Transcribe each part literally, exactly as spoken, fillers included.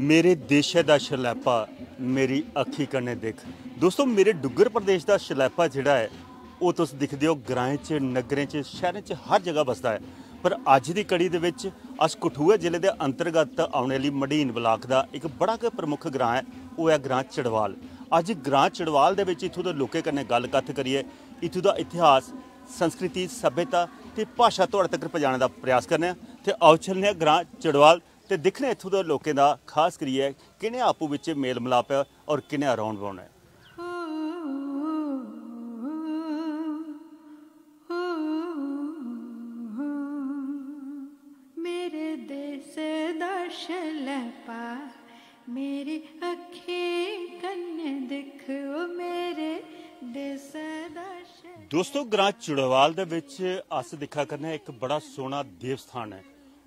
मेरे देशै दा शलैपा मेरी अक्खीं कन्नै दिक्ख। दोस्तो, मेरे डुग्गर प्रदेश दा शलैपा जेह्ड़ा ऐ, ओह् तुस दिखदे ओ, ग्राएं च, नग्गरें च, शैह्रें च हर जगह बसदा ऐ। पर अज्ज दी कड़ी दे बिच अस कठुआ जिले दे अंतर्गत औने आह्ली मडीन ब्लाक दा इक बड़ा गै प्रमुख ग्रां ऐ, ओह् ऐ ग्रां चड़वाल। अज्ज ग्रां चड़वाल दे बिच इत्थूं दे लोकें कन्नै गल्ल कत्थ करियै इत्थूं दा इतिहास, संस्कृति, सभ्यता ते भाशा थुआढ़े तगर पजाने दा प्रयास करने आं। ते आओ, चलने आं ग्रां चड़वाल ते दिक्खने आं इत्थूं दे लोकें दा, खास करियै किनेहा आपूं बिच्चें मेल मलाप ऐ और किनेहा रौह्न बौह्न ऐ। मेरे देश दा शलैपा, मेरी अक्खीं कन्नै दिक्ख, ओ मेरे देश दा शलैपा। दोस्तो, ग्रां चुड़वाल दे विच अस दिक्खा करने आं, इक बड़ा सोहना देवस्थान ऐ।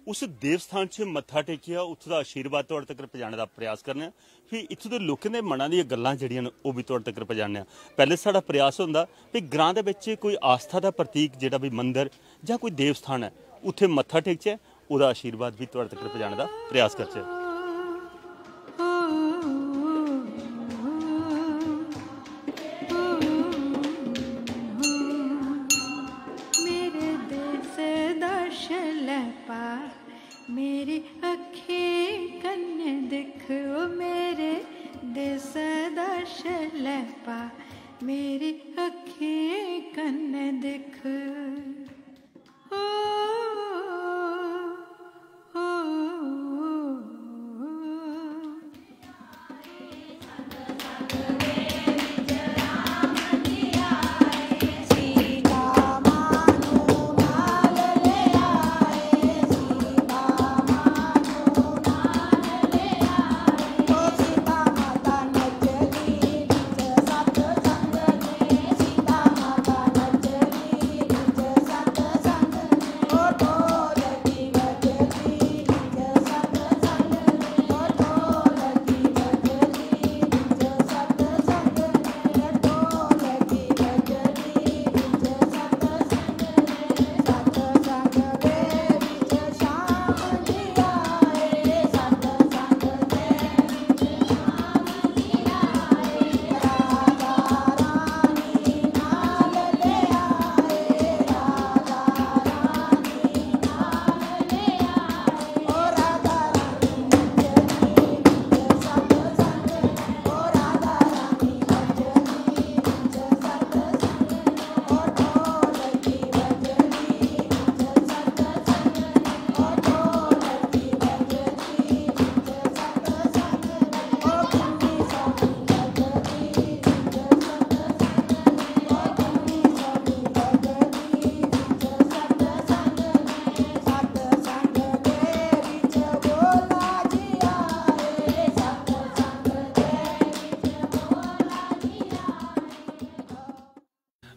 उस देवस्थान च मत्था टेकियै उत्थूं दा आशीर्वाद थुआढ़े तगर पजाने दा प्रयास करने आं। फ्ही इत्थूं दे लोकें दे मनां दियां गल्लां जेह्ड़ियां न, ओह् बी थुआढ़े तगर पजाने आं। पैह्लें साढ़ा प्रयास होंदा कि ग्रां दे बिच कोई आस्था दा प्रतीक, जेह्ड़ा बी मंदर जां कोई देवस्थान ऐ, उत्थै मत्था टेकचै, ओह्दा आशीर्वाद बी थुआढ़े तगर पजाने दा प्रयास करचै। मेरे देश दा शलैपा, मेरी अक्खीं कन्नै दिक्ख, ओ मेरे देश दा शलैपा, मेरी अक्खीं कन्नै दिक्ख। ओ, ओ, ओ, ओ।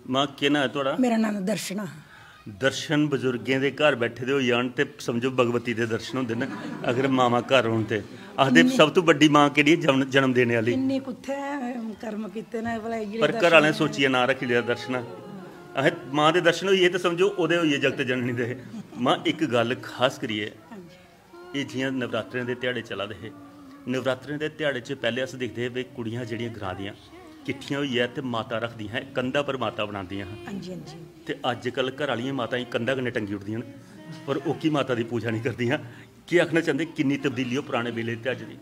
मां, केह् नांऽ ऐ थुआढ़ा? मेरा नांऽ दर्शना। दर्शन बजुर्गें दे घर बैठे दे होई जान ते समझो भगवती दे दर्शन होंदे न, अगर मामा घर होन ते। आखदे सब तू बड्डी मां केह्ड़ी ऐ? जन्म, जन्म देने आह्ली। इन्ने कुत्थै कर्म कीते न भला इ'यै पर घर आह्लें सोचियै नांऽ रक्खी लेआ दर्शना। असें मां दे दर्शन होई गे ते समझो ओह्दे होई गे जगत जननी दे। मां, इक गल्ल खास करियै, एह् जि'यां नवरात्रें दे ध्याड़े चला दे हे, नवरात्रें दे ध्याड़े च पैह्लें अस दिखदे हे भई कुड़ियां जेह्ड़ियां ग्रां दियां किट्ठियां होइयै ते माता रखदियां हियां, कंधा पर माता बनांदियां हियां। हां जी, हां जी। ते अज्जकल घर आह्लियां माता गी कंधा कन्नै टंगी ओड़दियां न, पर ओह्की माता दी पूजा निं करदियां। केह् आखना चांह्दे, किन्नी तब्दीली ओह् पराने बेल्ले ते अज्ज दी?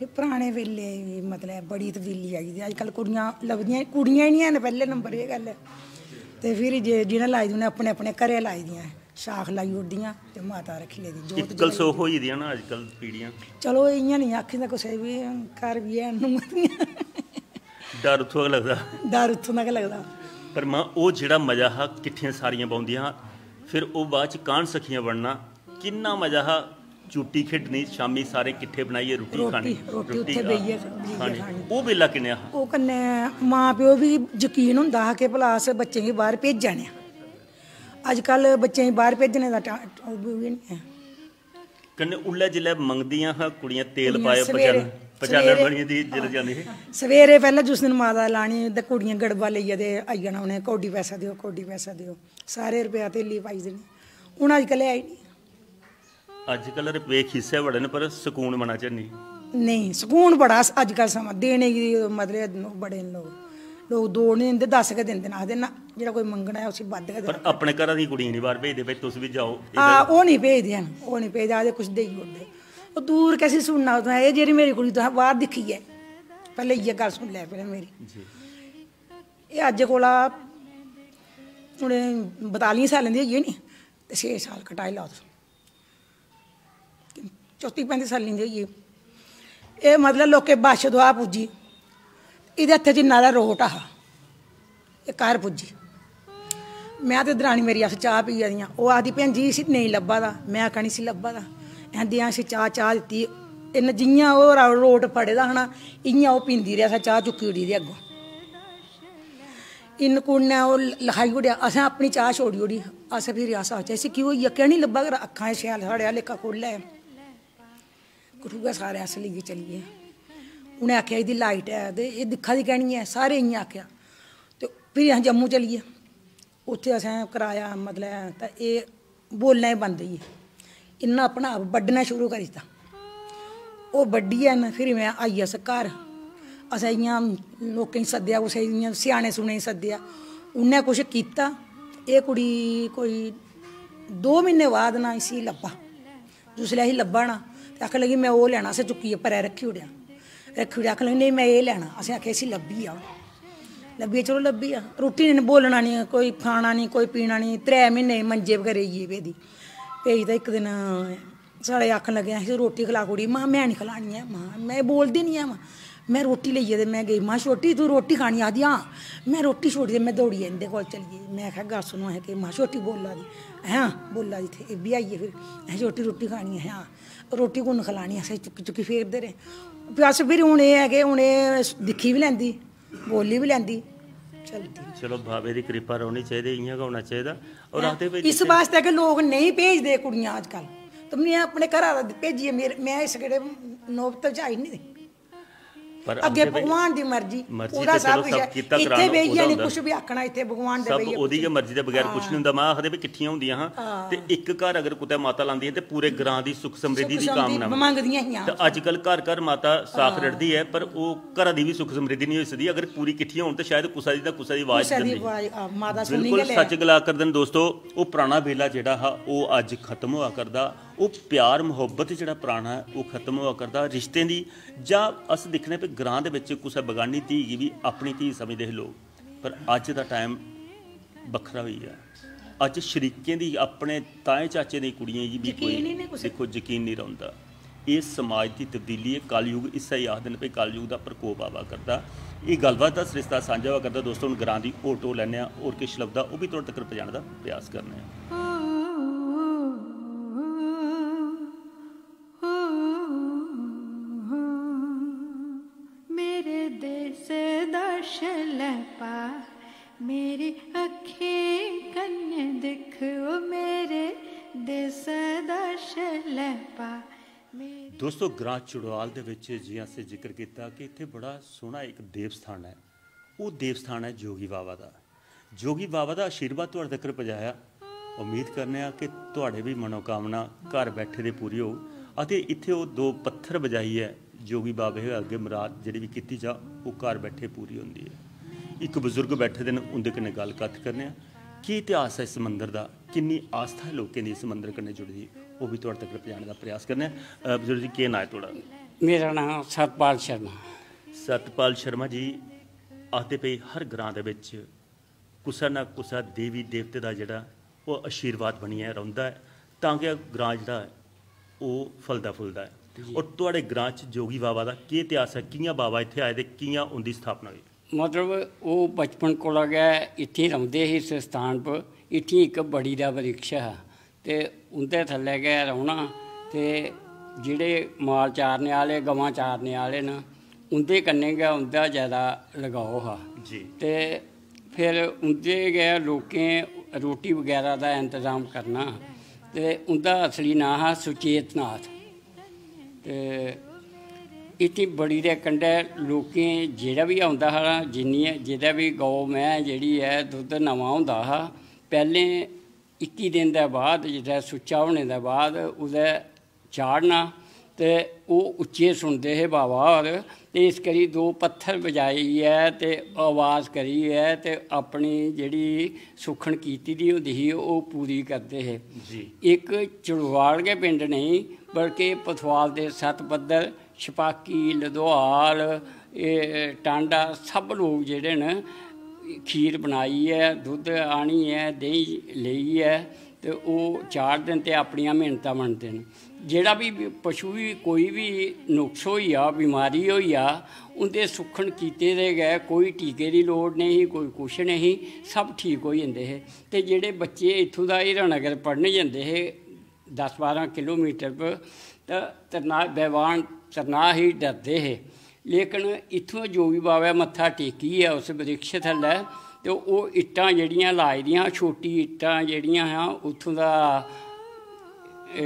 एह् पराने बेल्ले दी मतलब बड़ी तब्दीली आई दी। अज्जकल कुड़ियां लभदियां, कुड़ियां गै निं हैन, पैह्ले नंबर एह् गल्ल ऐ। ते फिर जे जि'नें लाई दी उ'नें अपने अपने घरें लाई दियां ऐ। शाख लाई ओड़दियां ते माता रक्खी लेदी जोत इक्कल सोख होई दियां ना अजकल पीढ़ियां। चलो इ'यां नेईं आखी सकदा कुसै बी घर बी हैन नूंहां दियां। डर उत्थुआं गै लगदा। डर उत्थुं दा गै लगदा। पर मां ओह् जेह्ड़ा मजा हा किट्ठियां सारियां बौंह्दियां हां फिर ओह् बाद च काह्न सखियां बनना किन्ना मजा हा। चूटी खेढनी शामी सारे किट्ठे बनाइयै रुट्टी रोटी खानी रोटी उत्थै बेहियै बेहियै खानी। खानी। ओह् बेल्ला किन्ने हा? ओह् कन्नै मां प्यो बी यकीन होंदा हा कि भला अस बच्चें गी बाह्र भेजा ने आं। अजकल बच्चें गी बाहर भेजने दा टा- ओह् बी निं ऐ। कन्नै उल्लै जिल्लै मंगदियां हां कुड़ियां तेल कुड़ियां पाए सवेरे- पचालन पचालन सवेरे- बनी दी जिल्लै जानी ही। सवेरे पैह्लें जिस दिन माता लानी ते कुड़ियां गड़बा लेइयै ते आई जाना उ'नें कौडी पैसा देओ कौडी पैसा देओ सारे रपेआ तेली पाई देनी। हून अजकल है ही निं। अजकल रपेऽ खीसै बड़े न पर सकून मना च निं। नेईं, सकून बड़ा। अस अजकल समां देने गी मतलब बड़े न लोक, लोक दो निं दिंदे, दस गै दिंदे न। आखदे ना, जेह्ड़ा कोई मंगना ऐ, उसी बद्ध गै पर देना। अपने घरा दी कुड़ियां निं बाहर भेजदे, भाई तुस बी जाओ। हां, ओह् निं भेजदे हैन, ओह् निं भेजदे, आखदे कुछ देई ओड़दे। ओह् दूर कैसी सुनना तुसें? एह् जेह्ड़ी मेरी कुड़ी, तुसें बाहर दिक्खी ऐ, पैह्लें इ'यै गल्ल सुनी लै पैह्लें मेरी। एह् अज्ज कोला उ'नें बतालियें सालें दी होई गेई नी, ते छे साल कटाई लैओ तुस। चौत्ती पैंती सालें दी होई गेई। एह् मतलब लोकें बच्छ दुआह पूजी, एह्दे हत्थै च इन्ना हारा रोट हा, एह् घर पुज्जी। में ते दरानी मेरी, अस चाह् पिया दियां। ओह् आखदी, "भैन जी, इसी नेईं लब्भा दा।" में आखेआ, "निं, इसी लब्भा दा।" असें देआं इसी चाह्, चाह् दित्ती। इन्न जि'यां ओह् रा-, रोट फड़े दा हा ना, इ'यां ओह् पींदी रेही। असें चाह् चुक्की ओड़ी एह्दे अग्गों। इन्न कुड़ी ने ओह् लखाई ओड़ेआ। असें अपनी चाह् छोड़ी ओड़ी। असें फिर अस आखेआ, "इसी केह् होई गेआ? कैं निं लब्भा दा? अक्खां शैल साढ़े आह्ला लेखा खोह्ल्लै।" कठुआ सारे अस लेइयै चली गे। उ'नें आखेआ, "एह्दी लाइट ऐ ते एह् दिक्खा दी कैं निं ऐ?" सारे इ'यां आखेआ। ते फिर अस जम्मू चली गे। उत्थै असें कराया, मतलब, ते एह् बोलना गै बंद होई गे। इन्ना अपना आप बड्ढना शुरू करी दित्ता। ओह् बड्ढियै न, फिर में आई अस घर। असें इ'यां लोकें गी सद्देआ, कुसै गी इ'यां स्याने सुने गी सद्देआ, उ'न्नै कुछ कीता। एह् कुड़ी कोई दो म्हीने बाद ना इसी लब्भा। जिसलै इसी लब्भा ना, ते आखन लगी, "में ओह् लैना।" असें चुक्कियै परै रक्खी ओड़ेआ, रक्खी ओड़ेआ। आखन लगी, "नेईं, में एह् लैना।" असें आखेआ, "इसी लब्भी जाओ।" लब्भी, चलो, लब्भी जा। रुट्टी निं, बोलना निं, कोई खाना निं, कोई पीना निं। त्रै म्हीने मंजे पर गै रेही गे पेदी। पेई ते इक दिन साढ़े आखन लगे, "असें रोटी खला कुड़ी।" महां, "में निं खलानी ऐ।" महां, "में बोलदी निं ऐ।" महां, "में रोटी लेइयै ते में गेई।" महां, "छोटी, तूं रोटी खानी?" आखदी, "हां।" में रोटी छोड़ी ते में दौड़ियै इं'दे कोल चली गेई। में आखेआ, "गल्ल सुनो, असें केह्?" महां, "छोटी बोल्ला दी।" "हां, बोल्ला दी इत्थै।" एह् बी आई गे फिर, "असें छोटी रुट्टी खानी ऐ।" "हां।" रोटी कु'न खलानी? असें चुक्की चुक्की फेरदे रेह्। फ्ही अस, फिर हून एह् ऐ कि हून एह् दिक्खी बी लैंदी, बोल्ली बी लैंदी, चलदी। चलो, बाबे दी किरपा रौह्नी चाहिदी, इ'यां गै होना चाहिदा। और आखदे भाई इस बास्तै कि लोक नेईं भेजदे कुड़ियां अजकल। ते में अपने घरा दा भेजियै, मेरे, में इस केह्ड़े नौबत च आई निं। पर अग्गें आखदे भाई भगवान दी मर्जी, मर्जी ओह्दा ते चलो सब कुछ सब ऐ। कीता, इत्थै कराना बेहियै ओह्दा निं होंदा। कुछ बी आखना, इत्थै भगवान दे सब बेहियै ओह्दी गै कुछ मर्जी दे बगैर कुछ निं होंदा। मां आखदे भी किट्ठियां होंदियां हां, ते इक घर अगर कुतै माता लांदी ऐ ते पूरे ग्रां दी सुख समृद्धि दी सुख समृद्धि कामना मंगदी। मंगदियां हियां। ते अजकल घर घर माता साख रड़दी ऐ, पर ओह् घरा दी बी सुख समृद्धि निं होई सकदी। अगर पूरी किट्ठियां होन ते शायद कुसै दी ना कुसै दी आवाज कुसै दी जंदी। आवाज, आ, माता सुनी बिल्कुल गै लै। सच गला करदे न दोस्तो। ओह् पराना बेला जेह्ड़ा हा, ओह् अज्ज खत्म होआ करदा। ओह् प्यार मुहब्बत जेह्ड़ा पराना ऐ, ओह् खत्म होआ करदा। रिश्तें दी, जां अस दिक्खने पे ग्रां दे बिच कुसै बगानी धी गी बी अपनी धी समझदे हे लोक, पर अज्ज दा टाइम बक्खरा होई गेआ। अज्ज शरीकें दी, अपने ताएं चाचें दी कुड़ियें गी बी यकीन कोई, ही निं कुसै दिक्खो, यकीन निं रौंह्दा। एह् समाज दी तब्दीली ऐ, कलयुग। इस्सै गी आखदे न भई कलयुग दा प्रकोप आवा करदा। एह् गल्लबात दा सरिस्ता सांझा होआ करदा। दोस्तो, हून ग्रां दी होर टोह् लैन्ने आं, होर किश लभदा, ओह् बी थुआढ़े तक पजाने दा प्रयास करने आं। मेरे देश दा शलैपा, मेरी अक्खीं कन्नै दिक्ख, ओ मेरे देश दा शलैपा। दोस्तो, ग्रां चुड़वाल दे विच जि'यां असें जिक्र कीता कि इत्थै बड़ा सोह्ना इक देव स्थान ऐ। ओह् देव स्थान ऐ जोगी बाबा दा। जोगी बाबा दा आशीर्वाद थुआढ़े तगर पजाया। उम्मीद करने आं कि थुआढ़े बी मनोकामना घर बैठे दे पूरी होग। अते इत्थै ओह् दो पत्थर बजाइयै जोगी बाबे दे अग्गें मराद जेह्ड़ी बी कीती जा, ओह् घर बैठे पूरी होंदी ऐ। इक बजुर्ग बैठे दे न, उं'दे कन्नै गल्ल कत्थ करने आं। केह् इतिहास ऐ इस मंदर दा, किन्नी आस्था ऐ लोकें दी इस मंदर कन्नै जुड़ी दी, ओह् बी थुआढ़े तगर पजाने दा प्रयास करने आं। अ, बजुर्ग जी, केह् नांऽ ऐ थुआढ़ा? मेरा नांऽ सतपाल शर्मा। सतपाल शर्मा जी, आखदे भई हर ग्रां दे बिच कुसै ना कुसै देवी देवते दा जेह्ड़ा ओह् आशीर्वाद बनियै रौंह्दा ऐ, तां गै ग्रां जेह्ड़ा ऐ ओह् फलदा फुलदा ऐ। और थुआढ़े ग्रां च जोगी बाबा दा केह् इतिहास ऐ, कि'यां बाबा इत्थै आए ते कि'यां उं'दी स्थापना होई? मतलब, ओह् बचपन कोला गै इत्थें रौंह्दे हे, इस स्थान पर। इत्थें इक बड़ी दा वृक्ष हा ते उं'दे थल्लै गै रौह्ना। ते जेह्ड़े माल चारने आह्ले, गवां चारने आह्ले न, उं'दे कन्नै गै उं'दा जैदा लगाव हा। जी। ते फिर उं'दे गै लोकें रोटी बगैरा दा इंतजाम करना ते उं'दा असली नांऽ हा सुचेत नाथ। ते इत्थें बड़ी दे कंढै लोकें जेह्ड़ा बी औंदा हा, जिन्नी, जेह्दा बी गौ मैंह् जेह्ड़ी ऐ, दुद्ध नमां होंदा हा, पैह्लें इक्की दिन दे बाद, जिसलै सुच्चा होने दे बाद, ओह्दे चाढ़ना ते ओह् उच्चे सुनदे हे बाबा होर। ते इस करी दो पत्थर बजाइयै ते अवाज करियै ते अपनी जेह्ड़ी सुक्खन कीती दी होंदी ही, ओह् पूरी करदे हे। इक चड़वाल गै पिंड नेईं, बल्के पथवाल दे सत्त पद्धर, छपाकी, लदोआल, एह् टांडा, सब लोक जेह्ड़े न, खीर बनाइयै, दुद्ध आनियै, देहीं लेइयै ते ओह् चाढ़दे न ते अपनियां मिन्नतां मंगदे न। जेह्ड़ा बी पशु गी कोई बी नुक्स होई जा, बमारी होई जा, उं'दे सुक्खन कीते दे गै, कोई टीके दी लोड़ नेईं ही, कोई कुछ नेईं ही, सब ठीक होई जंदे हे। ते जेह्ड़े बच्चे इत्थूं दा हीरानगर पढ़न जंदे हे, दस बारां किलोमीटर पर, ते तरनाह, बैवान तरनाह ही, डरदे हे। लेकिन इत्थूं जोगी बाबै मत्था टेकियै उस वृक्ष थल्लै, ते ओह् इट्टां जेह्ड़ियां लाई दियां, छोटी इट्टां जेह्ड़ियां हां, उत्थूं दा, ए,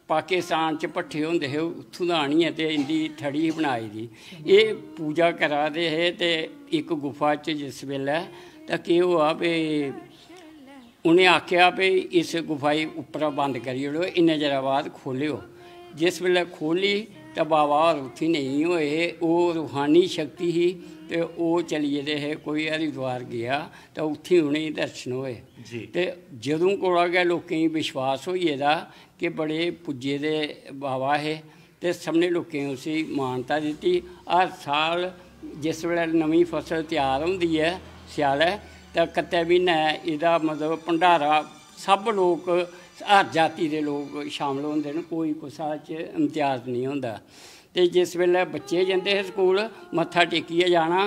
पाकिस्तान च भट्ठे होंदे हे, उत्थूं दा आनियै ते इं'दी थड़ी बनाई दी। एह् पूजा करा दे हे ते इक गुफा च जिस बेल्लै, तां केह् होआ भई, उ'नें आखेआ भई इस गुफा गी उप्परा बंद करी ओड़ो, इन्ने चिरै बाद खोह्लेओ। जिस बेल्लै खोह्ली तां बाबा होर उत्थें नेईं होए हे। ओह् रूहानी शक्ति ही ते ओह् चली गेदे हे, कोई हरिद्वार गेआ तां उत्थें उ'नेंगी दर्शन होए। ते जदूं कोला गै लोकें गी विश्वास होई गेदा कि बड़े पुज्जे दे बाबा हे, ते सभनें लोकें उसी मानता दित्ती। हर साल जिस बेल्लै नमीं फसल त्यार होंदी ऐ स्यालै, ते कत्तै म्हीनै एह्दा मतलब भंडारा, सब लोक, हर जाति दे लोक शामल होंदे न, कोई कुसै च इम्तियाज नेईं होंदा। ते जिस बेल्लै बच्चे जंदे हे स्कूल, मत्था टेकियै जाना,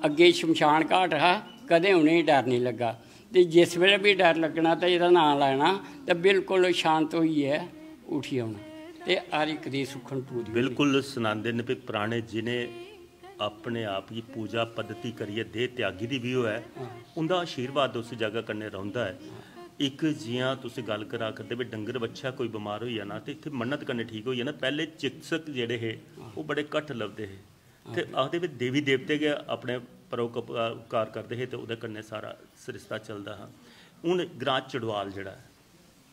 अग्गें शमशान घाट हा, कदें उ'नेंगी डर नेईं लग्गा। ते जिस बेल्लै बी डर लग्गना ते एह्दा नांऽ लैना ते बिल्कुल शांत होइयै उठी औना। ते हर इक दी सुक्खन पूरी होंदी। बिल्कुल सनांदे न भई पराने जि'नें अपने आप गी पूजा पद्धति करियै देह त्यागी दी बी होऐ, उं'दा आशीर्वाद उस जगह कन्नै रौंह्दा ऐ। इक जि'यां तुस गल्ल करा करदे भई डंगर बच्छा कोई बमार होई जाना ते इत्थै मन्नत कन्नै ठीक होई जाना। पैह्ले चिकित्सक जेह्ड़े हे ओह् बड़े घट्ट लभदे हे। ते आखदे भई देवी देवते गै अपने परोपकार करदे हे ते ओह्दे कन्नै सारा सरिस्ता चलदा हा। हून ग्रांऽ चड़वाल जेह्ड़ा ऐ,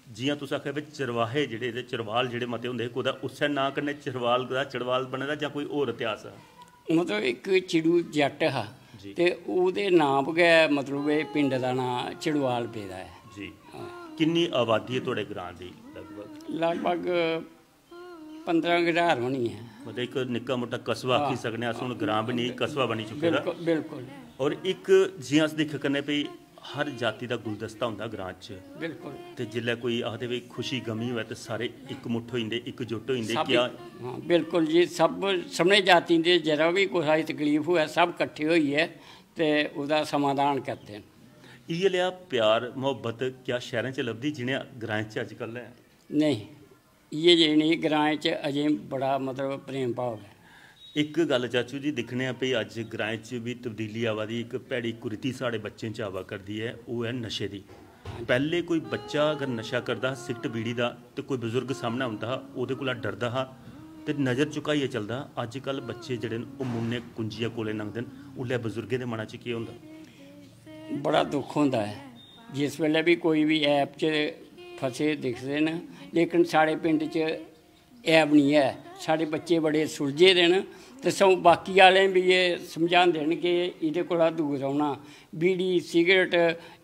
जि'यां तुस आखा दे भई चरवाहे जेह्ड़े ते चरवाल जेह्ड़े मते होंदे हे, कुतै उस्सै नांऽ कन्नै चरवाल दा चड़वाल बने दा जां कोई होर इतिहास ऐ? मतलब इक चिड़ू जट्ट हा ते ओह्दे नांऽ पर गै मतलब एह् पिंड दा नांऽ चड़वाल पेदा ऐ। जी। किन्नी आबादी ऐ थुआढ़े ग्रांऽ दी लगभग? लगभग पंदरां ज्हार होनी ऐ। मतलब इक निक्का मुट्टा कस्बा आखी सकने अस, हून ग्रांऽ बी नेईं, कस्बा बनी चुके दा। बिल्कुल, बिल्कुल। और इक जि'यां अस दिक्खा करने भई हर जाति दा गुलदस्ता होंदा ग्रांऽ च। बिल्कुल। ते जिसलै कोई आखदे भई खुशी गमी होऐ ते सारे इकमुट्ठ होई जंदे, इकजुट्ट होई जंदे। सब क्या इक-, हां, बिल्कुल जी, सब, सभनें जातियें दे जरा बी कुसै गी तकलीफ होऐ, सब कट्ठे होइयै ते ओह्दा समाधान करदे न। इ'यै लेआ प्यार मुहब्बत क्या शैह्रें च लभदी जि'नें ग्राएं च अजकल ऐ? नेईं, इ'यै जेही नेही ग्राएं च अजें बड़ा मतलब प्रेम भाव ऐ। इक गल्ल चाचू जी दिक्खने आं भई अज्ज ग्राएं च बी तब्दीली आवा दी, इक भैड़ी कुरीति साढ़े बच्चें च आवा करदी ऐ, ओह् ऐ नशे दी। पैह्ले कोई बच्चा अगर नशा करदा हा सिगट बीड़ी दा ते कोई बजुर्ग सामनै औंदा हा, ओह्दे कोला डरदा हा ते नजर झुकाइयै चलदा हा। अज्जकल बच्चे जेह्ड़े न ओह् मुन्ने कुंजियै कोले लंघदे न, उसलै बजुर्गें दे मना च केह् होंदा? बड़ा दुख होंदा ऐ जिस बेल्लै बी कोई बी ऐप च फसे दिखदे न, लेकिन साढ़े पिंड च ऐब निं ऐ। साढ़े बच्चे बड़े सुलझे दे न ते सगुं बाकी आह्लें बी एह् समझांदे न कि एह्दे कोला दूर रौह्ना। बीड़ी, सिगरट,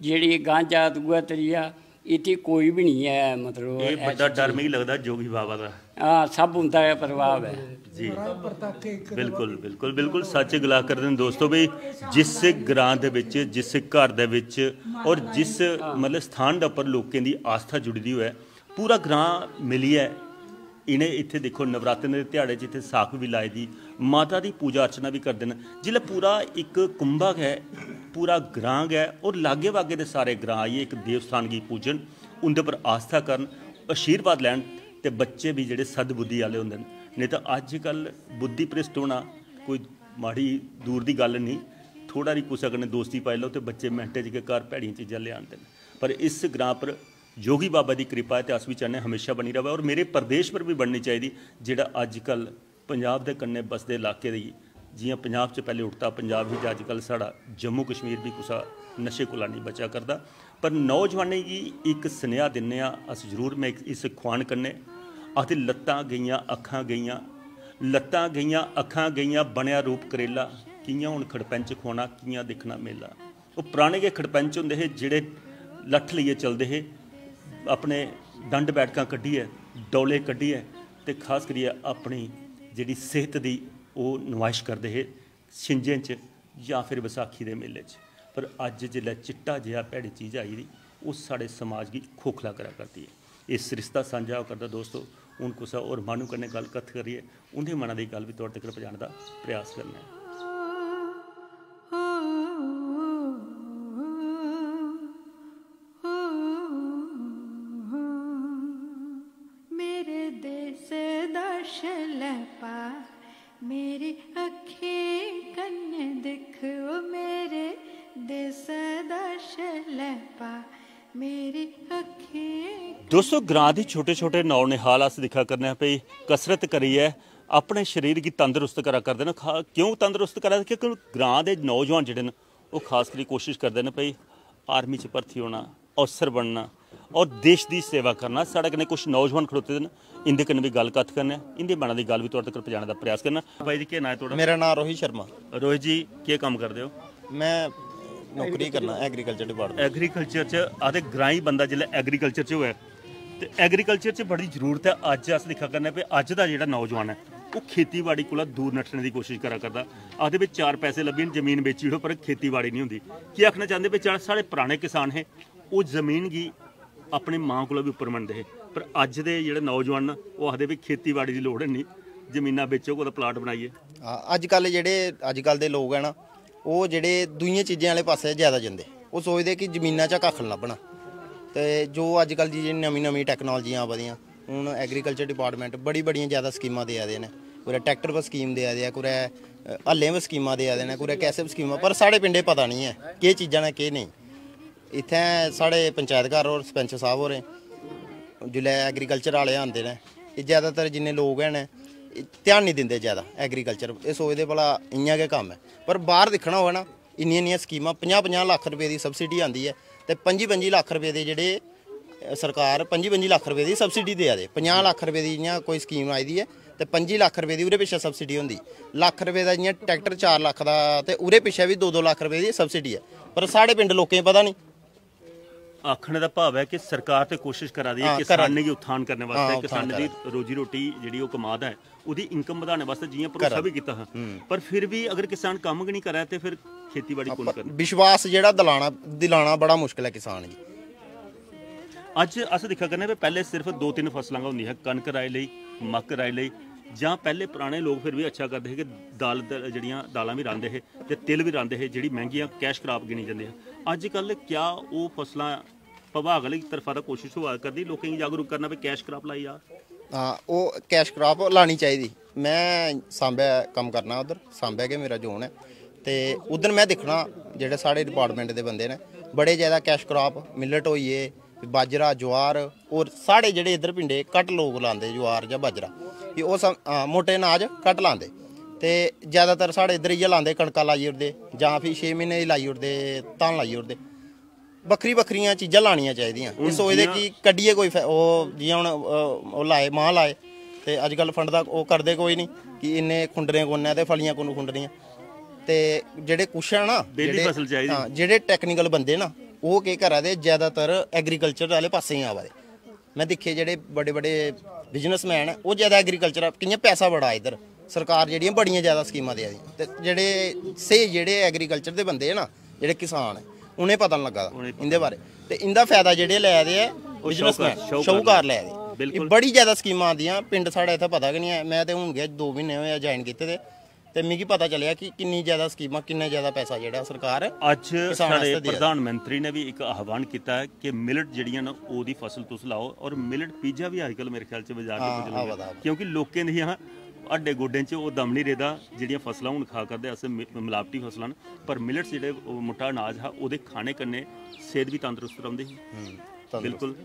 जेह्ड़ी गांजा, दूआ, त्रीया, इत्थै कोई बी निं ऐ, मतलब, एह् ऐसी बड्डा डर चीज। मिगी लगदा जोगी बाबा दा। हां, सब उं'दा गै प्रभाव ऐ। जी। बड़ा परतक्ख इक बिल्कुल, बिल्कुल, बिल्कुल सच्च गला करदे न दोस्तो। भाई, जिस ग्रां दे बिच, जिस घर दे बिच और जिस, मतलब, स्थान दे उप्पर लोकें दी आस्था जुड़ी दी होऐ, पूरा ग्रां मिलियै इ'नें इत्थै दिक्खो नवरात्रें दे ध्याड़े च इत्थै साख बी लाई दी, माता दी पूजा अर्चना बी करदे न। जिसलै पूरा इक कुंभा गै, पूरा ग्रां गै और लागै बागै दे सारे ग्रां आइयै इक देव स्थान गी पूजन, उं'दे पर आस्था करन, आशीर्वाद लैन ते बच्चे बी जेह्ड़े सद्बुद्धि आह्ले होंदे न। नेईं तां अज्जकल बुद्धि भ्रष्ट होना कोई माड़ी दूर दी गल्ल निं, थोह्ड़ा हारी कुसै कन्नै दोस्ती पाई लैओ ते बच्चे मैंटें च गै घर भैड़ियां चीजां लेई आह्नदे न। पर इस ग्रां पर योगी बाबा दी किरपा ऐ ते अस बी चाह्न्ने आं म्हेशां बनी र'वै और मेरे प्रदेश पर बी बननी चाहिदी, जेह्ड़ा अज्जकल पंजाब दे कन्नै बसदे इलाके दी, जि'यां पंजाब च पैह्लें उड़ता पंजाब ही ते अज्जकल साढ़ा जम्मू कश्मीर बी कुसै नशे कोला नेईं बचा करदा। पर नौजवानें गी इक सनेहा दिन्ने आं अस जरूर, में इस खुआन कन्नै आखदे लत्तां गेइयां, अक्खां गेइयां, लत्तां गेइयां, अक्खां गेइयां, बनेआ रूप करेला, कि'यां हून खड़पैंच खुआना, कि'यां दिक्खना मेला। ओह् पराने गै खड़पैंच होंदे हे, जेह्ड़े लट्ठ लेइयै चलदे हे, अपने डंड बैठकां कड्ढियै, डौले कड्ढियै, ते खास करियै अपनी जेह्ड़ी सेह्त दी ओह् नमायश करदे हे, छिंजें च जां फिर बसाखी दे मेले च। पर अज्ज जिसलै चिट्टा जेहा भैड़ी चीज आई दी, ओह् साढ़े समाज गी खोखला करा करदी ऐ। एह् सरिस्ता सांझा होआ करदा दोस्तो। हून कुसै होर माह्नू कन्नै गल्ल कत्थ करियै उं'दे मना दी गल्ल बी थुआढ़े तगर पजाने दा प्रयास करना ऐ। मेरे देश दा शलैपा, मेरी अक्खीं कन्नै दिक्ख, ओ मेरे देश दा शलैपा, मेरी अक्खीं दोस्तो, ग्रां दी छोटे छोटे नौनिहाल अस दिक्खा करने आं भई कसरत करियै अपने शरीर गी तंदरुस्त करा करदे न। खा- क्यों तंदरुस्त करा दे? क्योंकि ग्रां दे नौजवान जेह्ड़े न, ओह् खास करियै कोशिश करदे न भई आर्मी च भर्थी होना, अफसर बनना और देश दी सेवा करना। साढ़े कन्नै कुछ नौजवान खड़ोते दे न, इं'दे कन्नै बी गल्ल कत्थ करने आं, इं'दे मना दी गल्ल बी थुआढ़े तगर पजाने दा प्रयास करना। भाई जी, केह् नांऽ ऐ थुआढ़ा? मेरा नांऽ रोहित शर्मा। रोहित जी, केह् कम्म करदे ओ? मैं नौकरी करना एग्रीकल्चर डिपार्टमेंट। एग्रीकल्चर च आखदे ग्राईं बंदा जिसलै एग्रीकल्चर च होऐ ते एग्रीकल्चर च बड़ी जरूरत ऐ। अज्ज अस दिक्खा करने पे अज्ज दा जेह्ड़ा नौजवान ऐ, ओह् खेतीबाड़ी कोला दूर नट्ठने दी कोशिश करा करदा। आखदे भी चार पैसे लब्भी जमीन बेची ओड़ो, पर खेतीबाड़ी नहीं होंदी। केह् आखना चांह्दे भी जेह्ड़ा साढ़े पराने किसान हे, ओह् जमीन गी अपनी मां कोला बी उप्पर मनदे हे, पर अज्ज दे जेह्ड़े नौजवान न, ओह् आखदे भी खेतीबाड़ी दी लोड़ है नहीं, जमीनां बेचो, कुतै प्लाट बनाइए। हां, अजकल जेह्ड़े अजकल दे लोक ऐ ना, ओह् जेह्ड़े दूइयें चीजें आह्ले पासै ज्यादा जंदे। ओह् सोचदे कि जमीना चा कक्ख निं लब्भना। ते जो अजकल दी जेह्ड़ी नमीं नमीं टैक्नोलजियां आवा दियां, हून एग्रीकल्चर डिपार्टमेंट बड़ी बड़ियां ज्यादा स्कीमां देआ दे न। कुतै ट्रैक्टर पर स्कीम देआ दे ऐ, कुतै अ, हल्लें पर स्कीमां देआ दे न, कुतै कैसे पर स्कीमां, पर साढ़े पिंडे पता निं ऐ केह् चीजां न, केह् नेईं। इत्थै साढ़े पंचैत घर होर सरपंच साह्ब होरें जिसलै एग्रीकल्चर आह्ले आंदे न, एह् ज्यादातर जिन्ने लोक हैन, एह् ध्यान निं दिंदे ज्यादा एग्रीकल्चर। एह् सोचदे भला इ'यां गै कम्म ऐ, पर बाह्र दिक्खना होऐ ना, इन्नियां इन्नियां स्कीमां, पंजाह् पंजाह् लक्ख रपेऽ दी सब्सिडी आंदी ऐ ते पंजी पंजी लक्ख रपेऽ दे जेह्ड़े सरकार पंजी पंजी लक्ख रपेऽ दी सब्सिडी देआ दे, पंजाह् लक्ख रपेऽ दी इ'यां कोई स्कीम आई दी ऐ ते पंजी लक्ख रपेऽ दी ओह्दे पिच्छें सब्सिडी होंदी। लक्ख रपेऽ दा जि'यां ट्रैक्टर चार लक्ख दा ते ओह्दे पिच्छें बी दो दो लक्ख रपेऽ दी सब्सिडी ऐ, पर साढ़े पिंड लोकें गी पता निं। आखने दा भाव ऐ कि सरकार ते कोशिश करा दी ऐ किसानें गी उत्थान करने वास्तै, किसानें दी रोजी रोटी जेह्ड़ी ओह् कमा दा ऐ, ओह्दी इनकम बधाने वास्तै जि'यां भरोसा बी कीता हा, पर फिर बी अगर किसान कम्म गै निं करै ते फिर खेतीबाड़ी कु'न करना? विश्वास जेह्ड़ा दिलाना दिलाना बड़ा मुश्कल ऐ किसान गी। अज्ज अस दिक्खा करने भी पैह्ले सिर्फ दो तिन्न फसलां गै होंदियां हियां, कनक राही लेई, मक्क राही लेई, जां पैह्ले पराने लोक फिर बी अच्छा करदे हे कि दाल द- जेह्ड़ियां दालां बी रांह्दे हे ते तिल बी रांह्दे हे, जेह्ड़ी मैंह्गियां कैश क्रॉप गिनी जंदी ही। अज्जकल क्या ओह् फसलां विभाग आह्ली तरफा दा कोशिश होआ करदी लोकें गी जागरूक करना भी कैश क्रॉप लाई जा? हां, ओह् कैश क्रॉप लानी चाहिदी। में सांबै कम्म करना उद्धर, सांबै गै मेरा जोन ऐ। ते उद्धर में दिक्खना जेह्ड़े साढ़े डिपार्टमेंट दे बंदे न, बड़े ज्यादा कैश क्रॉप, मिलट होई गे, बाजरा, ज्वार, होर साढ़े जेह्ड़े इद्धर पिंडे घट्ट लोक लांदे ज्वार जां बाजरा, फ्ही ओह् सम- हां, मोटे अनाज घट्ट लांदे। ते ज्यादातर साढ़े इद्धर इ'यै लांदे, कनकां लाई ओड़दे जां फ्ही छे म्हीने दी लाई ओड़दे, धान लाई ओड़दे। बक्खरी बक्खरियां चीजां लानियां चाहिदियां। एह् सोचदे कि कड्ढियै कोई फै- ओह् जि'यां हून अ, ओह् लाए, मांह् लाए, ते अजकल फंड दा ओह् करदे कोई निं कि इन्ने खुंडने कु'न ऐ ते फलियां कु'न खुंडनियां। ते जेह्ड़े कुछ ऐ ना, बेह्ली जेह्ड़े- फसल चाहिदी। हां, जेह्ड़े टैक्नीकल बंदे ना, ओह् केह् करा दे, ज्यादातर एग्रीकल्चर आह्ले पास्सै गै आवा दे। में दिक्खे जेह्ड़े बड़े बड़े बिजनेसमैन ऐ, ओह् ज्यादा एग्रीकल्चर कि'यां पैसा बड़ा इद्धर, सरकार जेह्ड़ियां बड़ियां ज्यादा स्कीमां देआ दी। ते जेह्ड़े स्हेई जेह्ड़े एग्रीकल्चर दे बंदे ऐ ना, जेह्ड़े किसान ऐ, उ'नें पता निं लग्गा दा इं'दे बारे। ते इं'दा फायदा जेह्ड़े लै दे ऐ बिजनेसमैन, शाहूकार लै दे। एह् बड़ी ज्यादा स्कीमां आंदियां, पिंड साढ़े इत्थै पता गै निं ऐ। में ते हून गै दो म्हीने होए ज्वाइन कीते दे, ते मिगी पता चलेआ कि किन्नी ज्यादा स्कीमां, किन्ना ज्यादा पैसा जेह्ड़ा सरकार अज्ज साढ़े प्रधानमंत्री ने भी एक आह्वान कीता है कि मिलट जेह्ड़ियां न, ओह्दी फसल तुस लाओ, और मिलट पीजा भी अजकल मेरे ख्याल च बाजार च पुज्जन लगा, क्योंकि लोकें दियां हड्डे गोड्डें च ओह् दम नहीं रेह्दा। जेह्ड़ियां फसलां हून खा करदे अस, मि- मिलावटी फसलां न, पर मिलट्स जेह्ड़े ओह् मुट्टा अनाज हा, ओह्दे खाने कन्नै सेह्त बी तंदरुस्त रौंह्दी ही। बिल्कुल।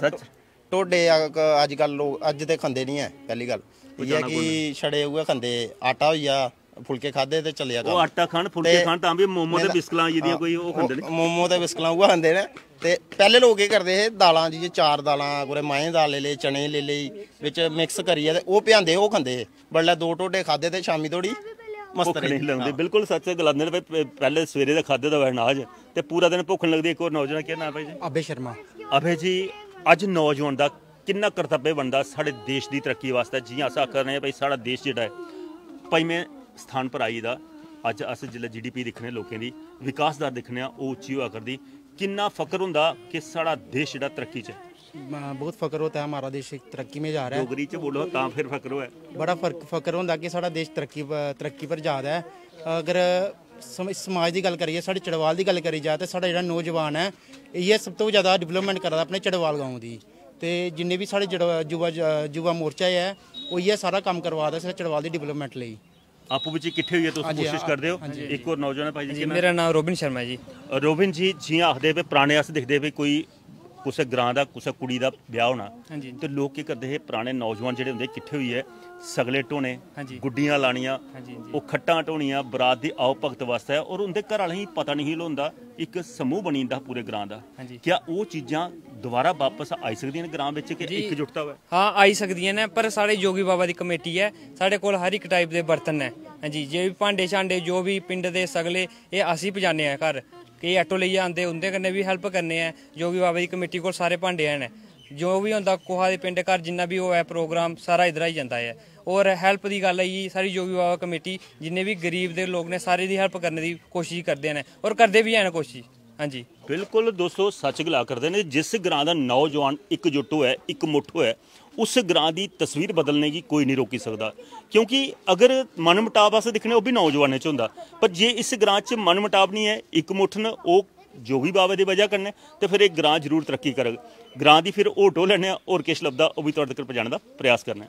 सच। ढोडे अजकल लोक अज्ज ते खंदे निं ऐ। पैह्ली गल्ल इ'यै कि छड़े उ'ऐ खंदे, आटा होई गेआ, फुलके खाद्धे ते चलेआ ओह् आटा खान फुलके खान तां बी मोमो ते बिस्कलां आई दियां कोई ओह् खंदे न। मोमो ते बिस्कलां उ'ऐ खंदे न। ते पैह्ले लोक केह् करदे हे, दालां जि'यां चार दालां, कुतै माहें दी दाल लेई लेई, चने दी लेई लेई, बिच मिक्स करियै ते ओह् प्यांदे हे, ओह् खंदे हे। बडलै दो ढोडे खाद्धे ते शामी धोड़ी मस्त भुक्ख रेही। नेईं लगदी। बिल्कुल सच्च गलांदे न भाई, पैह्ले सवेरे दा खाद्धे दा होऐ अनाज ते पूरा दिन भुक्ख निं लगदी। इक होर नौजवान, केह् नांऽ भाई जी? अभय शर्मा। अभय जी, अज्ज नौजवान दा किन्ना कर्तव्य बनदा साढ़े देश दी तरक्की वास्तै? जि'यां अस आखा ने भाई, साढ़ा देश जेह्ड़ा ऐ, पंजमें स्थान पर आई दा। अज्ज अस जिसलै जीडीपी दिक्खने लोकें दी, विकास दर दिक्खने आं, ओह् उच्ची होआ करदी। किन्ना फकर होंदा कि साढ़ा देश जेह्ड़ा तरक्की च ऐ। म- बहुत फख्र होता है, हमारा देश एक तरक्की में जा रहा है। डोगरी च बोलो तां फिर फकर होऐ। बड़ा फर्क फख्र होंदा कि साढ़ा देश तरक्की प- तरक्की पर जा रहा है। अगर सम- समाज दी गल्ल करिए, साढ़े चड़वाल दी गल्ल करी जाए, तो साढ़ा जेह्ड़ा नौजवान ऐ, इ'यै सब तो ज़्यादा डेवलपमेंट करा दा अपने चड़वाल गांव दी। ते जिन्ने बी साढ़े जड़- युवा ज- युवा मोर्चा ऐ, ओह् इ'यै सारा कम्म करवा दा साढ़े चड़वाल दी डेवलपमेंट लेई। आपूं बिच्चें किट्ठे होइयै तुस हां जी, कोशिश हां, करदे ओ। हां जी। इक होर नौजवान भाई जी, हां जी, केह् नांऽ? मेरा नांऽ रोबिन शर्मा ऐ जी। रोबिन जी, जियां आखदे भाई, पराने अस दिखदे भाई, कोई कुसै ग्रां दा, कुसै कुड़ी दा ब्याह होना, हां जी। ते लोक केह् करदे हे, पराने नौजवान जेह्ड़े होंदे, किट्ठे होइयै सगले ढोने, हां जी। गुड्डियां लानियां, हां जी, हां जी। ओह् खट्टां ढोनियां बरात दी आओ भगत वास्तै, और उं'दे घर आह्लें गी पता नेईं ही होंदा, इक समूह बनी जंदा हा पूरे ग्रां दा। हां जी। क्या ओह् चीजां दोबारा बापस आई सकदियां न ग्रां बिच कि जी। इकजुटता होऐ? हां, आई सकदियां न, पर साढ़े योगी बाबा दी कमेटी ऐ, साढ़े कोल हर इक टाइप दे बर्तन न। हां जी, जे बी भांडे शांडे, जो बी पिंड दे सगले, एह् अस ही पजाने आं घर। केईं आटो लेइयै आंदे, उं'दे कन्नै बी हैल्प करने आं। योगी बाबा दी कमेटी कोल सारे भांडे हैन। जो बी होंदा, कुसै दे पिंड घर जिन्ना बी होऐ प्रोग्राम, सारा इद्धरा ही जंदा ऐ। और हैल्प दी गल्ल आई गेई, साढ़ी योगी बाबा कमेटी जिन्ने बी गरीब दे लोक ने, सारे दी हैल्प करने दी कोशिश करदे न, और करदे बी हैन कोशिश। हां जी। बिल्कुल दोस्तो, सच गला करदे ने, जिस ग्रां दा नौजवान इकजुट होऐ, इकमुट्ठ होऐ, उस ग्रां दी तस्वीर बदलने गी कोई नहीं रोकी सकदा। क्योंकि अगर मनमुटाव अस दिक्खने, ओह् बी नौजवानें च होंदा, पर जे इस ग्रां च मनमुटाव नहीं ऐ, इकमुट्ठ न, ओह् योगी बाबा दी बजह कन्नै, ते फिर एह् ग्रां जरूर तरक्की करग। ग्रां दी फिर होटो लैने आं, होर किश लभदा, ओह् बी थुआढ़े तगर पजाने दा प्रयास करने आं।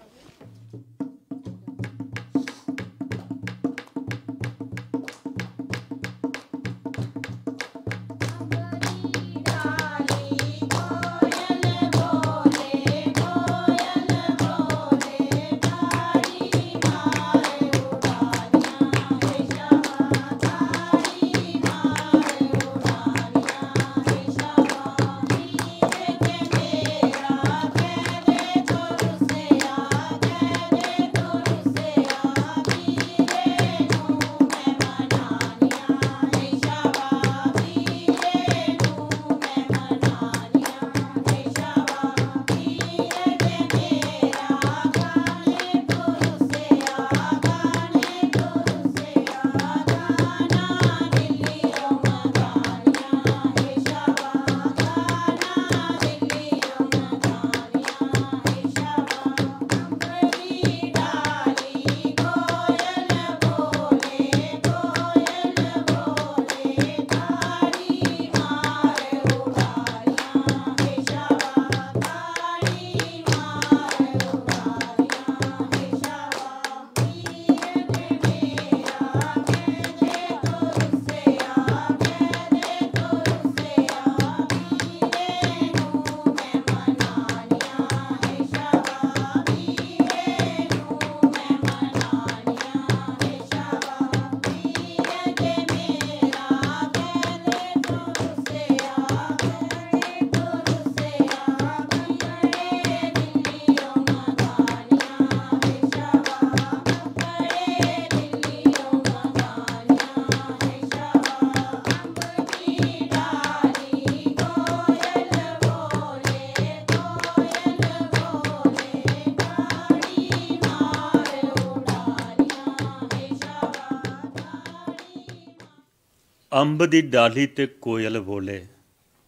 अंब दी डाली ते कोयल बोले,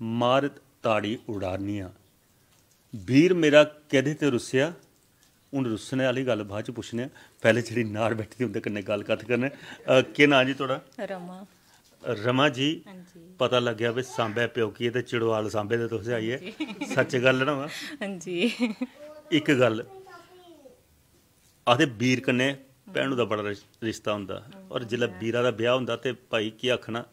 मार ताड़ी उड़ानियां। बीर मेरा कैह्दे ते रुस्सेआ? हून रुस्सने आह्ली गल्ल बाद च पुच्छने आं, पैह्लें जेह्ड़ी नार बैठी दी उं'दे कन्नै गल्ल कत्थ करने। अ, केह् नांऽ जी थुआढ़ा? रमा। रमा जी, हां जी। पता लग्गेआ भाई सांबै प्योकिये ते चड़ोआल सांबै दे तुस आइयै। हां जी। सच्च गल्ल ना वा? हां जी। इक गल्ल, आखदे बीर कन्नै भैनू दा बड़ा रिश- रिश्ता होंदा, और जिसलै बीरा दा ब्याह होंदा ते भाई केह् आखना,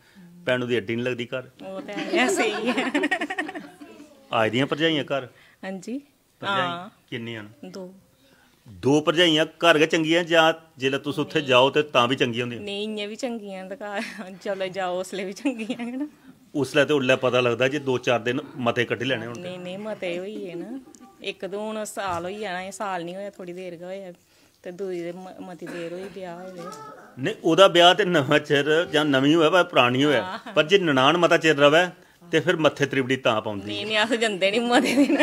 भैनू दी अड्डी निं लगदी घर। ओह् ते है गै, स्हेई ऐ। आई दियां भरजाइयां घर? हां जी। भरजाई हां। किन्नियां न? दो। दो भरजाइयां घर गै चंगियां जां जेल्लै तुस उत्थै जाओ ते तां बी चंगियां होंदियां? नेईं, इ'यां बी चंगियां न ते घर जिसलै जाओ उसलै बी चंगियां गै न। उसलै ते उल्लै पता लगदा जे दो चार दिन मते कड्ढी लैने होन ते। नेईं, नेईं, मते होई गे न। इक ते हून साल होई जाना, एह् साल निं होआ, थोह्ड़ी देर गै होआ। ते दूई दे म-, मती देर होई ब्याह् होए दे। नेईं, ओह्दा ब्याह् ते नमां चिर जां नमीं होऐ भाएं परानी होऐ, हां। पर जे ननान मता चिर र'वै ते फिर मत्थे त्रिबड़ी तां पौंदी। नेईं, नेईं, अस जंदे निं मते दिन।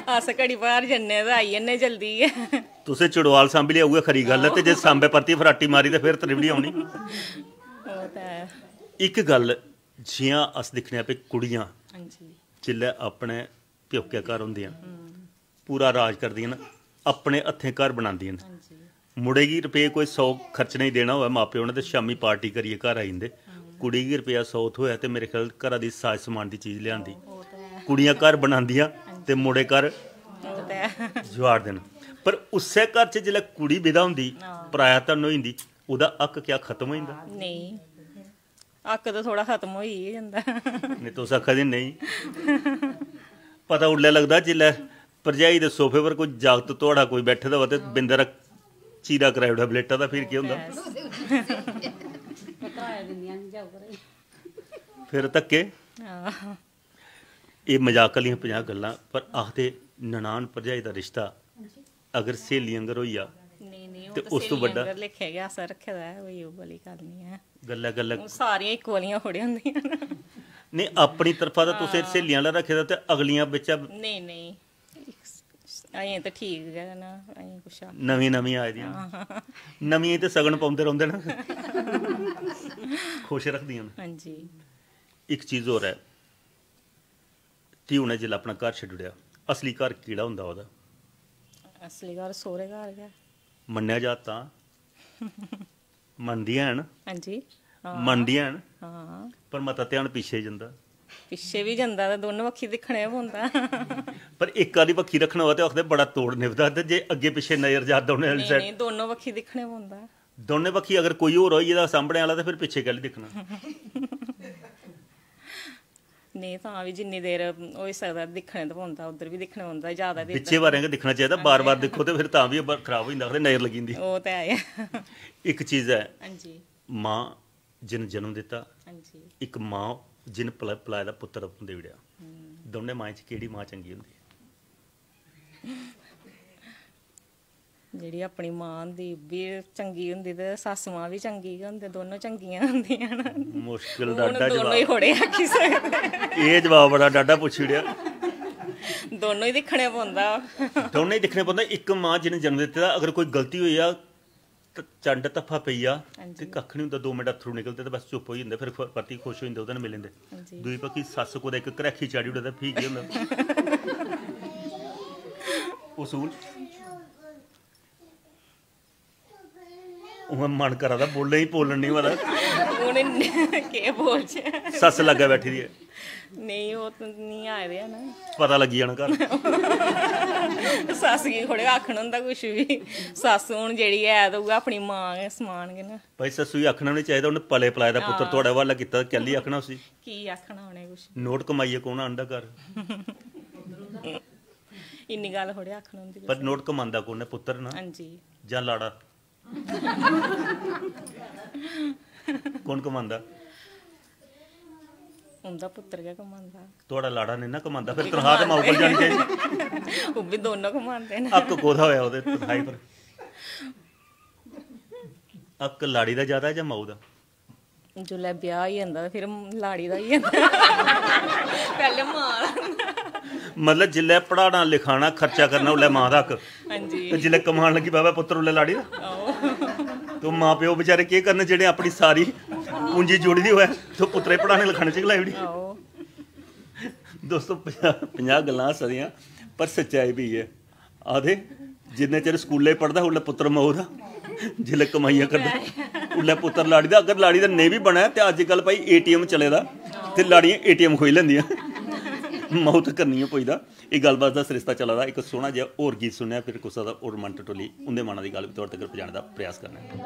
अस घड़ी बार जन्ने ते आई जन्ने जल्दी गै। तुसें चड़ोआल सांभी लेआ, उ'ऐ खरी गल्ल ऐ, ते जे सांबै परतियै फराटी मारी ते फिर त्रिबड़ी औनी। ओह् ते ऐ। इक गल्ल, जि'यां अस दिक्खने आं भई कुड़ियां हां जी। जिसलै अपने प्योकै घर होंदियां, हम्म। पूरा राज करदियां न, अपने हत्थें घर बनांदियां न। हां जी। मुड़े गी रपेऽ कोई सौ खर्चने गी देना होऐ मां प्यो ने ते शामीं पार्टी करियै घर आई जंदे। हम्म। कुड़ी गी रपेआ सौ थ्होऐ ते मेरे ख्याल घरा दी साज समान दी चीज लेआंदी। ओह् ते ऐ। कुड़ियां घर बनांदियां ते मुड़े घर ओह् ते ऐ। जुआड़दे न। पर उस्सै घर च जिसलै कुड़ी विदा होंदी, हां। पराया धन होई जंदी, ओह्दा हक क्या खत्म होई जंदा? नेईं। हक ते थोह्ड़ा खत्म होई गै जंदा। नेईं, तुस आखा दे नेईं। पता उल्लै लगदा जिल्लै भरजाई दे सोफे पर कोई जागत थुआढ़ा कोई बैठे दा होऐ ते बिंद हारा चीरा कराई ओड़ै बलेटा दा, फिर केह् होंदा? बस। फिर धक्के। हां। एह् मजाक आह्लियां पंजाह् गल्लां, पर आखदे ननान भरजाई दा रिश्ता अगर स्हेलियें आंगर होई जा नेईं, नेईं, ते ओह् ते उस तो स्हेलियें बड्डा आंगर लेखा गै असें रक्खे दा ऐ, कोई ओह् आह्ली गल्ल निं ऐ। गल्लै, गल्लै हून सारियां इक्को आह्लियां थोह्ड़े होंदियां न। नेईं, अपनी तरफा दा तुसें हां। स्हेलियां आह्ला रक्खे दा ते अगलियां बिच्चा नेईं, नेईं, अजें ते ठीक गै न, अजें कुछ आख- नमीं, नमीं आई दियां न। हां। नमियें ते सगन पौंदे रौंह्दे न। खुश रखदियां न। हां जी। इक चीज होर ऐ, धी ने जिसलै अपना घर छड्डी ओड़ेआ, असली घर केह्ड़ा होंदा ओह्दा? असली घर सौह्रे घर गै। मन्नेआ जा तां? मनदियां हैन? हां जी। हां। मनदियां हैन? हां। पर मता ध्यान पिच्छे जंदा। पिच्छे बी जंदा ते दोनों बक्खी दिक्खने गै पौंदा। पर इक आह्ली बक्खी रक्खना होऐ ते आखदे बड़ा तोड़ निभदा, ते जे अग्गें पिच्छे नजर जा दौनें आह्ली नेईं, side? नेईं, दोनों बक्खी दिक्खने पौंदा। दोनें बक्खी अगर कोई होर होई गेदा सामने आह्ला ते फिर पिच्छे कैह्ली दिक्खना? नेईं, तां बी जिन्नी देर होई सकदा दिक्खने ते पौंदा, उद्धर बी दिक्खने पौंदा, ज्यादा देर बिच्चे तक। बारें गै दिक्खना चाहिदा, बार-बार दिक्खो ते फिर तां बी ब-, खराब होई जंदा, आखदे नजर लग्गी जंदी। ओह् ते ऐ। इक चीज ऐ, हां जी। मां जिन जन्म दित्ता, हां जी। इक मां जिन पला-, पलाए दा पुत्तर देई ओड़ेआ। हम्म। दौनें माएं च केह्ड़ी मां चंगी होंदी? जेह्ड़ी अपनी मां होंदी, ओह् बी चंगी होंदी ते सस्स मां बी चंगी गै होंदी, दोनों चंगियां होंदियां न। मुश्किल हून डाडा दोनों ही जवाब। थोड़े आखी सकदे। एह् जवाब बड़ा डाडा पुच्छी ओड़ेआ। दोनों ही दिक्खने पौंदा। दोनों ही दिक्खने पौंदा। इक मां जिन्नै जन्म दित्ते दा, अगर कोई गलती होई जा, ते चंड धफ्फा पेई जा, हां ते जी। कक्ख निं होंदा, दो मिंट अत्थरू निकलदे ते बस चुप्प होई जंदे, फिर ख-, परतियै खुश होई जंदे, ओह्दे नै मिली जंदे। हां जी। दूई बक्खी सस्स कुतै इक घरैखी चाढ़ी ओड़ै ते फ्ही केह् होंदा? उसूल। उ'आं मन करा दा बोलने गी, बोलन निं होआ दा। हून केह् बोलचै? सस्स लाग्गै बैठी दी ऐ। नेईं, ओह् ते निं आए दे हैन। पता लग्गी जाना घर। सस्स गी थोह्ड़े आखन होंदा कुछ बी। सस्स हून जेह्ड़ी ऐ ते उ'ऐ अपनी मां गै समान गै न। भाई, सस्सू गी आखना बी निं चाहिदा, उ'न्नै पले पलाए दा पुत्तर हां। थुआढ़े हवालै कीता, कैल्ली आखना उसी? की आखना उ'नें कुछ? नोट कमाइयै कौन आंदा घर? इन्नी गल्ल थोह्ड़े आखन होंदी पर कुसै नोट कमांदा कौन ऐ, पुत्तर ना? हां जी। जां लाड़ा? कौन कमांदा? उं'दा पुत्तर गै कमांदा। थुआढ़ा लाड़ा नेईं ना कमांदा, फिर ओह् बी तनखाह् ते माऊ कोल जानी चाहिदी। ओह् बी दोनों कमांदे न। हक्क कोह्दा होआ ओह्दे तनखाही पर? हक्क लाड़ी दा ज्यादा जां माऊ दा? जिसलै ब्याह् होई जंदा ते फिर लाड़ी दा होई जंदा। पैह्लें मां दा होंदा। मतलब जिसलै पढ़ाना, लिखाना, खर्चा करना, उसलै मां दा हक्क। हां जी। ते जिसलै कमान लगी पवै पुत्तर, उसलै लाड़ी दा। आहो। तो मां प्यो बेचारे केह् करन, जेह्ड़े अपनी सारी पूंजी जोड़ी दी होऐ, तो पुत्तरै गी पढ़ाने लखाने च गै लाई ओड़ी। आहो। दोस्तो, पंजाह्, पंजाह् गल्लां हस्सा दियां, पर सच्चाई बी इ'यै। आखदे, जिन्ने चिर स्कूलै पढ़दा, उसलै पुत्तर माऊ दा, जिसलै कमाइयां करदा, उसलै पुत्तर लाड़ी दा। अगर लाड़ी दा नेईं बी बनै, ते अज्जकल भाई ए टी एम चले दा, ते लाड़ियां ए टी एम खोई लैंदियां। माऊ ते करनी गै पुजदा। एह् गल्लबात दा सरिस्ता चला दा। इक सोह्ना जेहा होर गीत सुनने आं, फिर कुसै दा होर मन टटोली उं'दे मना दी गल्ल बी थुआढ़े तगर पजाने दा प्रयास करने आं।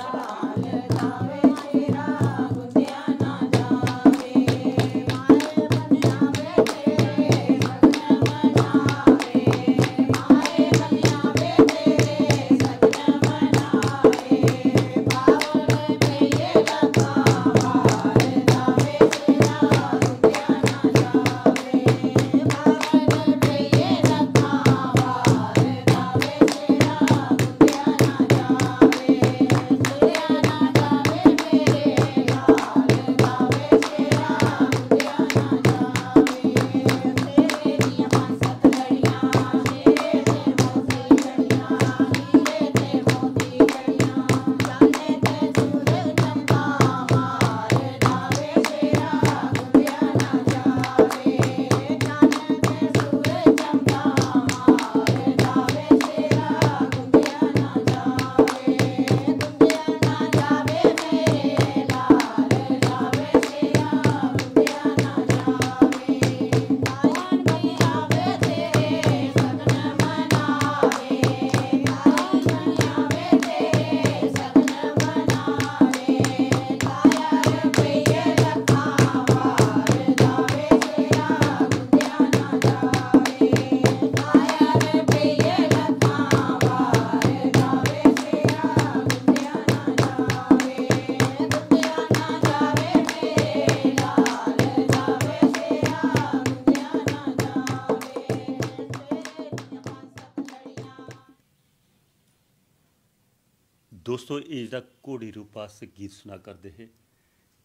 दोस्तो, एह् जेह्ड़ा घोड़ी रूपा अस गीत सुना करदे हे,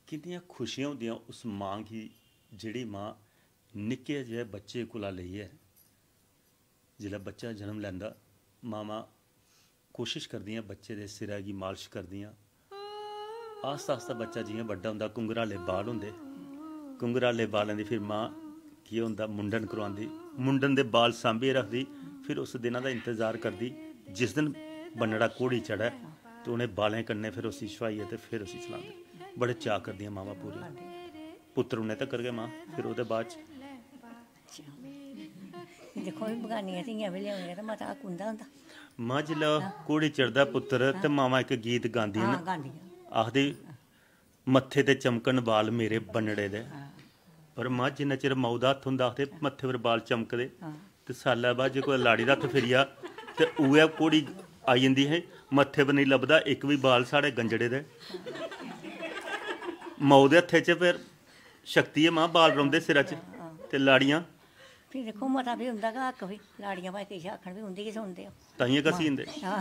किन्नियां खुशियां होंदियां उस मां गी, जेह्ड़ी मां निक्के जेह् बच्चे कोला लेइयै जिसलै बच्चा जन्म लैंदा, मामां कोशश करदियां बच्चे दे सिरै गी मालश करदियां। आस्ता आस्ता बच्चा जि'यां बड्डा होंदा, घुंघराले बाल होंदे, घुंघराले बालें दी फिर मां केह् होंदा, मुंडन करोआंदी, मुंडन दे बाल सांभियै रखदी। फिर उस दिना दा इंतजार करदी जिस दिन बन्नड़ा घोड़ी चढ़ै ते उ'नें बालें कन्नै फिर उसी छुआइयै ते फिर उसी चलांदे। बड़े चाऽ करदियां मामां पूरे। पुत्तर उन्ने तक्कर गै मां, फिर ओह्दे बाद च दिक्खो, बी बगानियां धियां बी लेआउनियां ते मता हक्क उं'दा होंदा। मां, जिसलै घोड़ी चढ़दा पुत्तर ते मामां इक गीत गांदियां हां, न, गांदियां। आखदे, "मत्थे ते चमकन बाल मेरे बन्नड़े दे।" हां। पर मां, जिन्ना चिर माऊ दा हत्थ होंदा, आखदे, मत्थे पर बाल चमकदे। हां। ते साल्लै बाद जे कुतै लाड़ी दा हत्थ फिरी जा, ते उ'ऐ घोड़ी आई जंदी ही, मत्थे पर नेईं लभदा इक बी बाल साढ़े गंजड़े दे। माऊ दे हत्थे च फिर शक्ति ऐ मां, बाल रौंह्दे सिरा च। ते लाड़ियां? फ्ही दिक्खो, मता फ्ही उं'दा गै हक्क, फ्ही लाड़ियां भाएं किश आखन, फ्ही उं'दी गै सुनदे ओह्। ताइयें घसी जंदे। हां।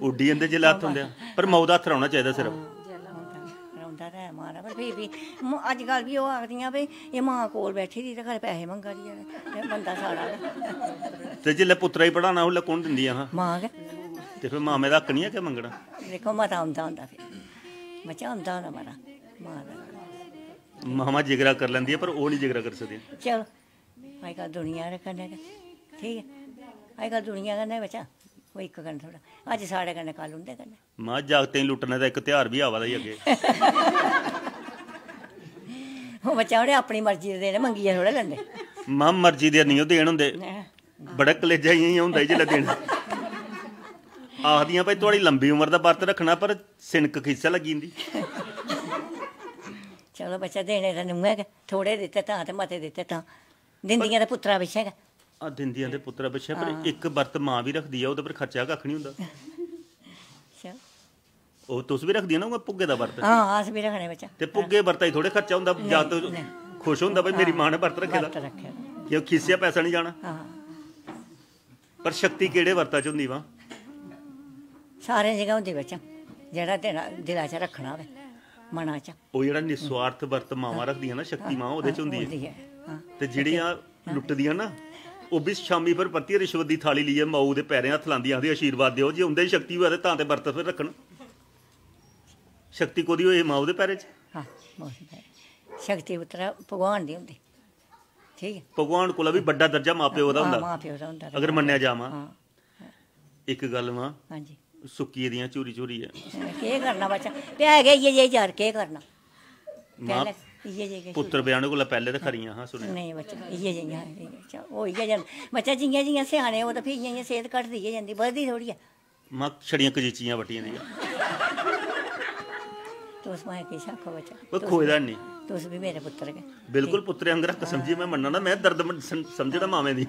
उड्डी जंदे जिसलै हत्थ होंदे। पर माऊ दा हत्थ रौह्ना चाहिदा सिर्फ। हां, रौंह्दा ते है मां दा, पर फ्ही बी म-, अजकल बी ओह् आखदियां, "भाई, एह् मां कोल बैठी दी ते खरै पैसे मंगा दी ऐ, ते बंदा सारा गै।" ते जिसलै पुत्तरा गी पढ़ाना, उसलै कौन दिंदियां हां? मां गै। ते फिर मामे दा हक्क निं ऐ केह् मंगना? दिक्खो, मता औंदा होंदा फिर। बच्चा औंदा होंदा मता, मां दा। मामा जिगरा करी लैंदियां, पर ओह् निं जिगरा करी सकदियां। चलो, अजकल दुनिया दे कन्नै गै, ठीक ऐ? अजकल दुनिया कन्नै बच्चा, कोई इक कन्नै थोह्ड़ा। अज्ज साढ़े कन्नै, कल उं'दे कन्नै। मां, जागतें गी लुट्टने दा इक तेहार बी आवा दा ई अग्गें। ओह् बच्चा, उ'नें अपनी मर्जी दे देने, मंगियै थोह्ड़े लैंदे। मां, मर्जी दे निं ओह् देन होंदे। हैं। बड़ा कलेजा इ'यां, इ'यां होंदा ई जिसलै देन। आखदियां, "भाई, थुआढ़ी लंबी उमर दा बर्त रक्खना, पर सिनक खिस्सै लग्गी जंदी।" चलो बच्चा, देने ते नूंहै गै, थोह्ड़े दित्ते तां ते मते दित्ते तां। दिंदियां ते पुत्तरा पिच्छें गै। हां, दिंदियां ते पुत्तरा पिच्छें, पर हां। इक बर्त मां बी रखदी ऐ, ओह्दे पर खर्चा कक्ख निं होंदा। अच्छा। ओह् तुस बी रखदियां ना उ'आं भुग्गे दा बर्त? हां, अस बी रखने बच्चा। ते भुग्गे बर्ता गी थोह्ड़े खर्चा होंदा, नेईं, जागत नेईं। खुश होंदा, "भाई, मेरी हां, मां ने बर्त रक्खे दा।" बर्त रक्खे दा। क्यों खिस्सेआ पैसा निं जाना। हां। पर शक्ति केह्ड़े बर्ता च होंदी मां? सारें जगह होंदी बच्चा, जेह्ड़ा दिला, दिला च रक्खना होऐ, मना च। ओह् जेह्ड़ा निस्वार्थ बर्त मावां रखदियां ना, शक्ति मां ओह्दे च होंदी ऐ। होंदी ऐ, हां। ते जेह्ड़ियां लुट्टदियां ना, ओह् बी शामी फिर परतियै रिश्वत दी थाली लेइयै माऊ दे पैरें हत्थ लांदियां, आखदियां, "आशीर्वाद देओ।" जे उं'दे च शक्ति होऐ ते तां ते बर्त फिर रक्खन। शक्ति कोह्दी होई माऊ दे पैरें च? हां, माऊ दे पैरें। शक्ति पुत्तरा भगवान दी होंदी। ठीक ऐ। भगवान कोला बी बड्डा दर्जा मां प्यो दा हां, होंदा। मां प्यो दा होंदा। अगर मन्नेआ जा मां। हां। इक गल्ल मां, हां जी। सुक्की दियां झूरी झूरी ऐ। केह् करना बच्चा? है गै इ'यै जेही जड़, केह् करना? मां, पैह्लें इ'यै जेही गै पुत्तर ब्याह्ने कोला पैह्लें ते खरियां हां, सुनेआ। नेईं बच्चा, इ'यै जेहियां हां, इ'यै, अच्छा, ओह् इ'यै जेहियां। बच्चा, जि'यां जि'यां स्याने हो ते फ्ही इ'यां इ'यां सेह्त घटदी गै जंदी, बधदी थोड़ी ऐ। मां, छड़ियां कजीचियां बट्टियां दियां। तुस भाएं किश आखो बच्चा, ओह् तुस खोए दा बी, निं। तुस बी मेरे पुत्तर गै। बिल्कुल पुत्तरे आंगर हक्क समझियै में मन्ना ना, में दर्द मन-, सम-, समझना मामें दी।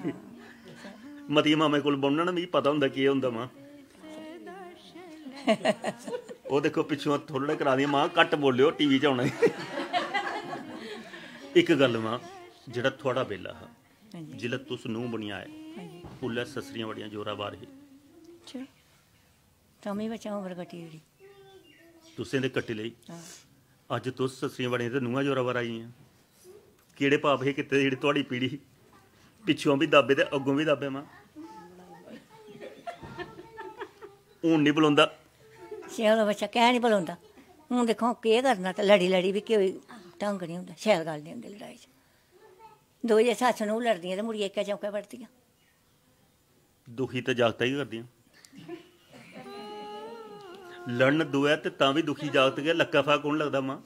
मतियें मामें कोल बौह्ना ना, मिगी पता होंदा केह् होंदा मां। ओह् दिक्खो, पिच्छुआं थोह्ड़ा करा दियां, "मां, घट्ट बोलेओ, टीवी च औना ई।" इक गल्ल, मां, जेह्ड़ा थुआढ़ा बेल्ला हा, हां जी। जिसलै तुस नूंह् बनियै आए, हां जी। उसलै सस्सरियां बड़ियां जोरावर ही। अच्छा। तां बी बच्चा उमर कट्टी ओड़ी। तुसें ते कट्टी लेई। हां। अज्ज तुस सस्सरियां बनियै ते नूंहां जोरावर आई गेइयां। केह्ड़े पाप हे कीते दे जेह्ड़ी थुआढ़ी पीढ़ी ही? पिच्छुआं बी दाबे ते अग्गों बी दाबे, मां। हून निं बलोंदा। चलो बच्चा, कैं निं बलोंदा? हून दिक्खो, केह् करना, ते लड़ी लड़ी बी कोई ढंग निं होंदा, शैल गल्ल निं होंदी लड़ाई च। दो जे सस्स नूंह् लड़दियां ते मुड़ियै इक्कै चौकै बड़दियां। दुखी ते जागता ही करदियां। लड़न दोऐ ते तां बी दुखी जागत गै, लक्कै फा कौन लगदा मां?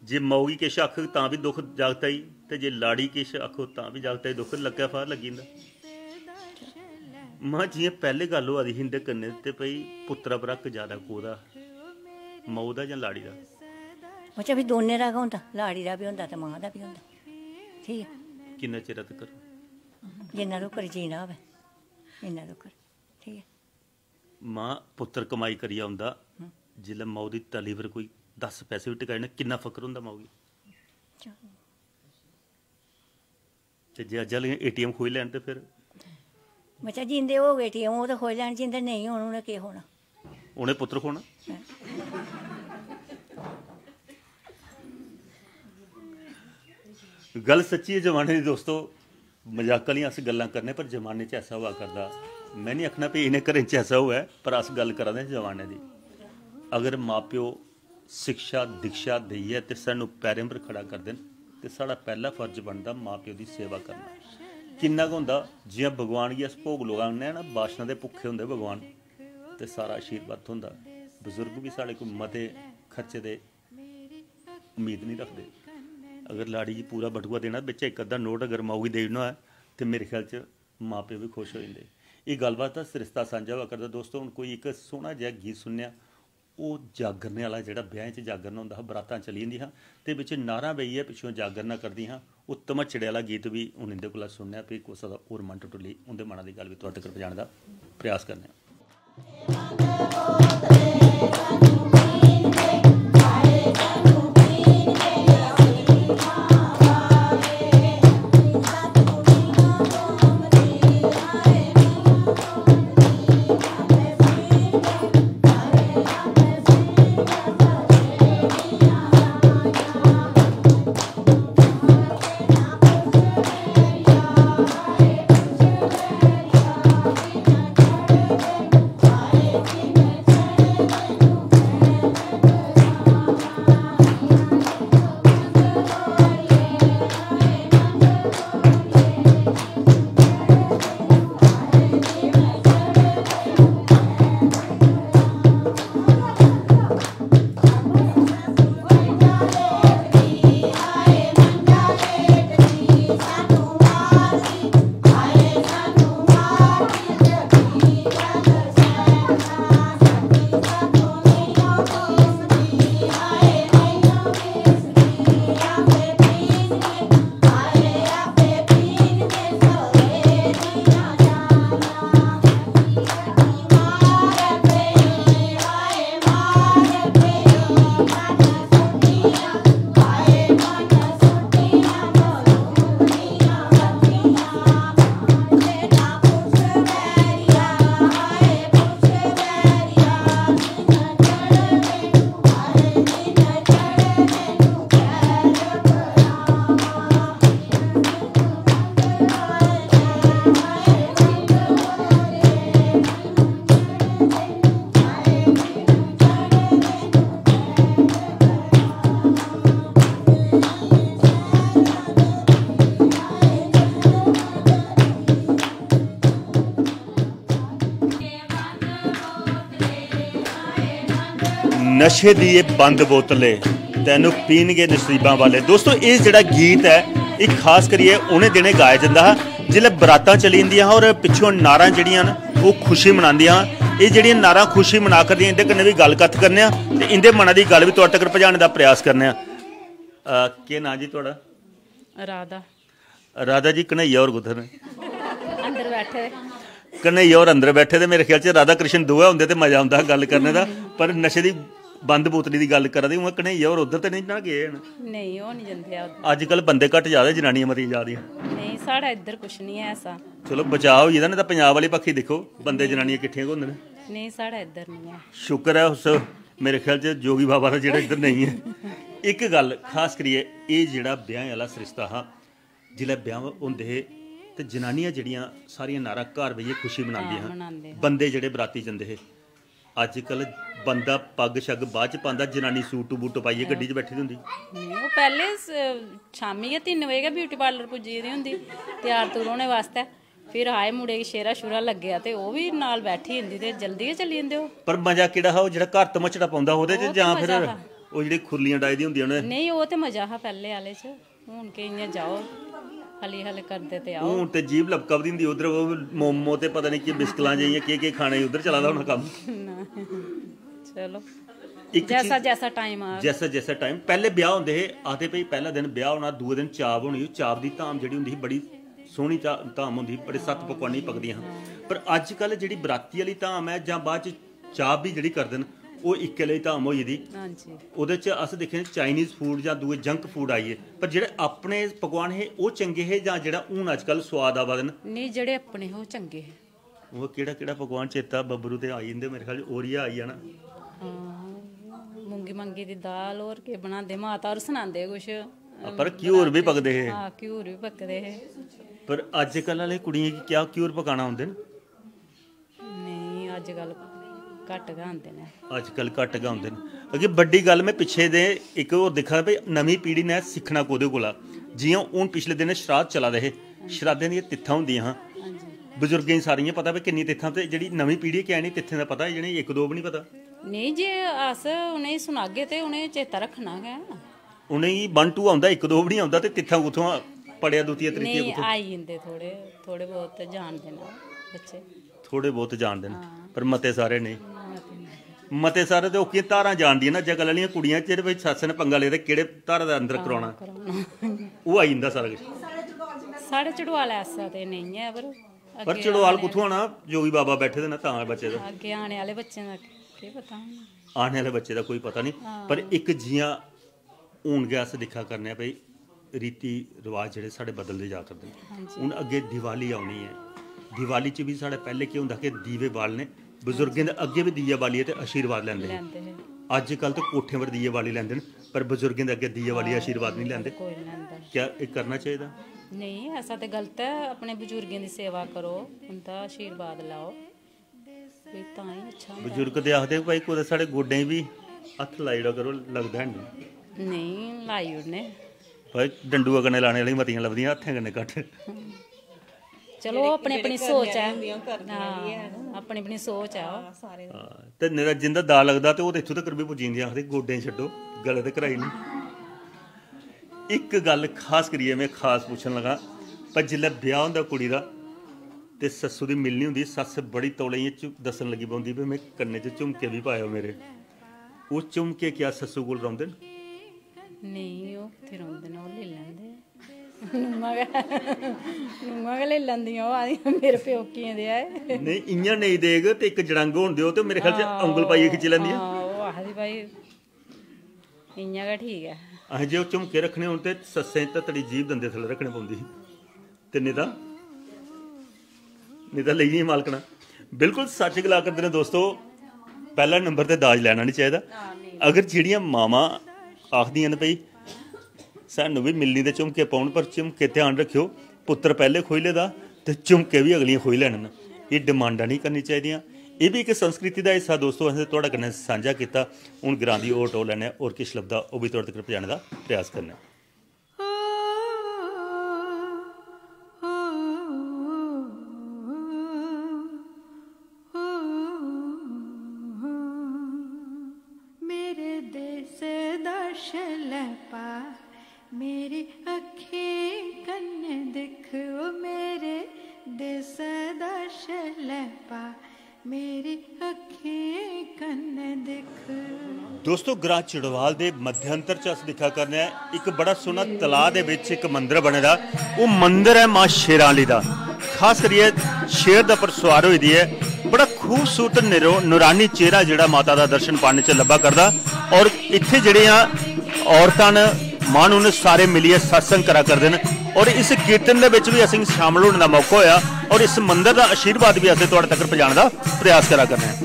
जे माऊ गी किश आखग तां बी दुख जागता ही, ते जे लाड़ी किश आखो तां बी जागता ही दुख, लक्कै फा लग्गी जंदा। मां, जि'यां पैह्ले गल्ल होआ दी ही इं'दे कन्नै, ते भई पुत्तरा पर हक्क जैदा कोह्दा, माऊ दा जां लाड़ी दा? अच्छा, फ्ही दोनें दा गै होंदा, लाड़ी दा बी होंदा ते मां दा बी होंदा। ठीक ऐ। किन्ना चिरै तक्कर? जिन्ना तक्कर जीना होऐ, इन्ना तक्कर। ठीक ऐ। मां, पुत्तर कमाई करियै औंदा, हं। जिसलै माऊ दी तली पर कोई दस पैसे बी टकाई ओड़न, किन्ना फकर होंदा माऊ गी? चलो। ते जे अज्ज आह्लियां एटीएम खोई लैन ते फिर? बच्चा, जिंदे होग एटीएम, ओह् ते खोई लैन, जिंदे नेईं होन, उ'नें केह् खोना? उ'नें पुत्र खोना। गल्ल सच्ची ऐ जमाने दी दोस्तो, मजाक आह्लियां अस गल्लां करने, पर जमाने च ऐसा होआ करदा। में निं आखना भई इ'नें घरें च ऐसा होऐ, पर अस गल्ल करा दे आं जमाने दी। अगर मां प्यो शिक्षा दीक्षा देइयै ते सानूं पैरें पर खड़ा करदे न, ते साढ़ा पैह्ला फर्ज बनदा मां प्यो दी सेवा करना। किन्ना गै होंदा, जि'यां भगवान गी अस भोग लगाने आं ना, बाशना दे भुक्खे होंदे भगवान, ते सारा आशीर्वाद थ्होंदा। बजुर्ग बी साढ़े कोई मते खर्चे दे उम्मीद नहीं रखदे। अगर लाड़ी गी पूरा बटुआ देना, बिच इक अद्धा नोट अगर माऊ गी देई ओड़ना होऐ, ते मेरे ख्याल च मां प्यो बी खुश होई जंदे। एह् गल्लबात दा सरिस्ता सांझा होआ करदा। दोस्तो, हून कोई इक सोह्ना जेहा गीत सुनने आं। ओह् जागरने आह्ला, जेह्ड़ा ब्याहें च जागरन होंदा हा, बरातां चली जंदियां हां ते बिच नारां बेहियै पिच्छुआं जागरना करदियां हां। ओह् धमच्चड़े आह्ला गीत बी हून इं'दे कोला सुनने आं, फ्ही कुसै दा होर मन टटोली उं'दे मना दी गल्ल बी तुआढ़े तगर पजाने दा प्रयास करने आं। नशे दी एह् बंद बोतल ऐ, तैनू पीन गै नसीबां वाले। दोस्तो, एह् जेह्ड़ा गीत ऐ, एह् खास करियै उ'नें दिनें गाया जंदा हा जिसलै बरातां चली जंदियां हां और पिच्छुआं नारां जेह्ड़ियां न, ओह् खुशी मनांदियां हां। एह् जेह्ड़ियां नारां खुशी मना करदियां, इं'दे कन्नै बी गल्ल कत्थ करने आं ते इं'दे मना दी गल्ल बी तुआढ़े तगर पजाने दा प्रयास करने आं। अ, केह् नांऽ जी थुआढ़ा? राधा। राधा जी, कन्हैया होर कुत्थै न? अंदर बैठे दे। कन्हैया होर अंदर बैठे दे। मेरे ख्याल च राधा कृष्ण दोऐ होंदे ते मजा औंदा हा गल्ल करने दा। पर नशे दी बंद बोतली दी गल्ल करा दे, उ'आं कन्हैया होर उद्धर ते नेईं ना गे न? नेईं, ओह् निं जंदे आ उद्धर। अज्जकल बंदे घट्ट जा दे, जनानियां मतियां जा दियां। नेईं, साढ़ा इद्धर कुछ निं ऐ ऐसा। चलो, बचाऽ होई गेदा, नेईं तां पंजाब आह्ली बक्खी दिक्खो, बंदे जनानियां किट्ठियां गै होंदे न। नेईं, साढ़ा इद्धर निं ऐ। शुक्र ऐ उस, मेरे ख्याल च जोगी बाबा दा जेह्ड़ा इद्धर नेईं ऐ। इक गल्ल खास करियै, एह् जेह्ड़ा ब्याहें आह्ला सरिस्ता हा, जिसलै ब्याह् होंदे हे ते जनानियां जेह्ड़ियां सारियां नारां घर बेहियै खुशी मनांदियां हां, हां, मनांदे हे। बंदे जेह्ड़े बराती जंदे हे। अज्जकल बंदा पग्ग शग्ग बाद च पांदा, जनानी सूट बूट पाइयै हां। गड्डी च बैठी दी होंदी। नेईं, ओह् पैह्ले स-, शामीं गै तिन्न बजे गै ब्यूटी पार्लर पुज्जी गेदी होंदी त्यार तुर होने बास्तै। फिर आए मुड़े गी शेरा शूरा लग्गेआ ते ओह् बी नाल बैठी जंदी ते जल्दी गै चली जंदे ओह्। पर मजा केह्ड़ा हा, ओह् जेह्ड़ा घर धमचड़ा पौंदा हा ओह्दे च, ओह् ते जां मजा फिर हा। ओह् जेह्ड़ी खुरलियां डाई दी होंदियां उ'नें? नेईं, ओह् ते मजा हा पैह्ले आह्ले च। हून केह् इ'यां जाओ, हली हल करदे ते आओ। हून ते जीभ लपका दी होंदी उद्धर, ओह् मोमो ते पता निं केह् बिस्कलां जेहियां, केह् केह् खाने गी उद्धर चला दा होना कम्म। ना। चलो। इक जैसा, चीज, जैसा टाइम आ। जैसा, जैसा टाइम। पैह्ले ब्याह् होंदे हे, आखदे भई पैह्ला दिन ब्याह् होना, दूए दिन चाव होनी, ओह् चाव दी धाम जेह्ड़ी होंदी ही, बड़ी सोह्नी धा-, धाम होंदी ही, बड़े सत्त पकवानी पकदियां हां। पर अज्जकल जेह्ड़ी बराती आह्ली धाम ऐ जां बाद च चाह् बी जेह्ड़ी करदे न, ओह् इक्कै लेई धाम होई गेदी। हां जी। ओह्दे च अस दिक्खने चाइनीज फूड जां दूए जंक फूड आई गे, पर जेह्ड़े अपने पकवान हे, ओह् चंगे हे जां जेह्ड़ा हून अज्जकल सोआद आवा दे न? नेईं, जेह्ड़े अपने हे, ओह् चंगे हे। ओह् केह्ड़ा केह्ड़ा पकवान चेता, बब्बरू ते आई जंदे मेरे ख्याल च, ओरिया आई जाना। हां, मूंगी मंगी दी दाल, होर केह् बनांदे, माता होर सनांदे कुछ। पर घ्यूर बी पकदे हे। हां, घ्यूर बी पकदे हे। पर अज्जकल आह्ले कुड़ियें गी क्या घ्यूर पकाना औंदे न? नेईं, अज्जकल घट्ट गै आंदे न। अज्जकल घट्ट गै औंदे न। अग्गें बड्डी गल्ल, में पिच्छे दे इक होर दिक्खा दा भई, नमीं पीढ़ी ने सिक्खना कोह्दे कोला? जि'यां हून पिछले दिनें श्राद्ध चला दे हे, श्राद्धें दियां तित्थां होंदियां हां। बजुर्गें गी सारियां पता भई किन्नियां तित्थां, ते जेह्ड़ी नमीं पीढ़ी क्या इ'नें तित्थें दा पता, जि'नेंगी इक दो बी निं पता। नेईं, जे अस उ'नेंगी सनागे ते उ'नें चेता रक्खना गै। उ'नेंगी वन टू औंदा, इक दो बी निं औंदा, ते तित्थां कुत्थुआं पढ़ेआ, दूतिया त्रीतिया नेईं, कुत्थुआं? आई जंदे थोड़े, थोड़े बहुत जानदे न बच्चे। थोड़े बहुत जानदे न, हां। पर मते सारे नेईं। मते नेईं। मते सारे ते ओह्कियां धारां जानदियां न अज्जकल आह्लियां कुड़ियां, जेह्ड़े भाई सस्स ने पंगा लेदा, केह्ड़े धारा दा अंदर कराना, कराना। ओह् आई जंदा सारा किश। साढ़े चड़वाल ऐसा ते नेईं ऐ, पर पर अग्गें चड़वाल आने कुत्थुआं आना, जोगी बाबा बैठे दे न तां बचे दा। अग्गें आने आह्ले बच्चें दा केह् पता हून। आने आह्ले बच्चे दा कोई पता निं, हां। पर इक जि'यां हून गै अस दिक्खा करने आं भाई, रीति रवाज जेह्ड़े साढ़े बदलदे जा करदे न। हां जी। हून अग्गें दिवाली औनी ऐ, दिवाली च बी साढ़े पैह्लें केह् होंदा कि दीवे बालने, बजुर्गें दे अग्गें बी दीया बालियै ते आशीर्वाद लैंदे हे। लैंदे हे। अज्जकल ते कोठें पर दीये बाली लैंदे न, पर बजुर्गें दे अग्गें दीये बालियै आशीर्वाद निं लैंदे। कोई निं लैंदा। क्या एह् करना चाहिदा? नेईं, ऐसा ते गलत ऐ। अपने बजुर्गें दी सेवा करो, उं'दा आशीर्वाद लैओ, ते तां ही अच्छा होंदा। बजुर्ग ते आखदे, "भाई, कुतै साढ़े गोड्डें गी बी हत्थ लाई ओड़ा करो, लगदा है निं।" नेईं, लाई ओड़ने। भाई, डंडुआ कन्नै लाने आह्लियां मतियां लभदियां, हत्थें कन्नै घट्ट। चलो, अपनी अपनी सोच ऐ। हां, अपनी अपनी सोच ऐ ओह्। हां, ते नेईं तां जिंदा दाऽ लगदा ते ओह् ते इत्थूं तक्कर बी पुज्जी जंदियां, आखदे, "गोड्डें छड्डो, गले ते कराई निं।" इक गल्ल खास करियै में खास पुच्छन लगा, पर जिसलै ब्याह् होंदा कुड़ी दा ते सस्सू दी मिलनी होंदी, सस्स बड़ी तौले इ'यां झु-, दस्सन लगी पौंदी, "भाई, में कन्नै च झुमके बी पाएओ मेरे।" ओह् झुमके क्या सस्सू कोल रौंह्दे न? नेईं, ओह् कुत्थै रौंह्दे न, ओह् लेई लैंदे। नूंहां गै, नूंहां गै लेई लैंदियां, ओह् आखदियां, "मेरे प्योकियें दे आए।" नेईं, इ'यां नेईं देग ते इक जड़ंग होन देओ ते मेरे ख्याल च औंगल पाइयै खिच्ची लैंदियां। हां, ओह् आखदी, "भाई, इ'यां गै ठीक ऐ।" असें जे ओह् झुमके रक्खने होन ते सस्सें ततड़ी जीभ दंदे थल्लै रक्खने पौंदी ही, ते नेईं तां, नेईं तां लेई गेई मालकना। बिल्कुल सच्च गला करदे न दोस्तो, पैह्ला नंबर ते दाज लैना निं चाहिदा। अगर जेह्ड़ियां मावां आखदियां न, "भाई, सानूं बी मिलनी दे झुमके पौन, पर झुमके ध्यान रक्खेओ, पुत्तर पैह्ले खोई लेदा ते झुमके बी अगलियां खोई लैने न।" एह् डिमांडां निं करनी चाहिदियां। एह् बी इक संस्कृति दा हिस्सा दोस्तो, असें थुआढ़े कन्नै सांझा कीता। हून ग्रां दी होर टोह् लैने आं, होर किश लभदा ओह् बी थुआढ़े तगर पजाने दा प्रयास करने आं। मेरे देस दा शलैपा, मेरी अक्खीं कन्नै दिक्ख, ओ मेरे देस दा शलैपा, मेरी अक्खीं कन्नै दिक्ख। दोस्तो, ग्रां चड़वाल दे मध्यांतर च अस दिक्खा करने आं, इक बड़ा सोह्ना तलाऽ दे बिच इक मंदर बने दा। ओह् मंदर ऐ मां शेरां आह्ली दा। खास करियै शेर दे उप्पर सुआर होई दी ऐ। बड़ा खूबसूरत निरो-, नूरानी चेहरा जेह्ड़ा माता दा दर्शन पाने च लब्भा करदा। और इत्थै जेह्ड़ियां औरतां न, माह्नू न, सारे मिलियै सत्संग करा करदे न। और इस कीर्तन दे बिच बी असेंगी शामिल होने दा मौका होआ और इस मंदर दा आशीर्वाद बी असें थुआढ़े तगर पजाने दा प्रयास करा करने आं।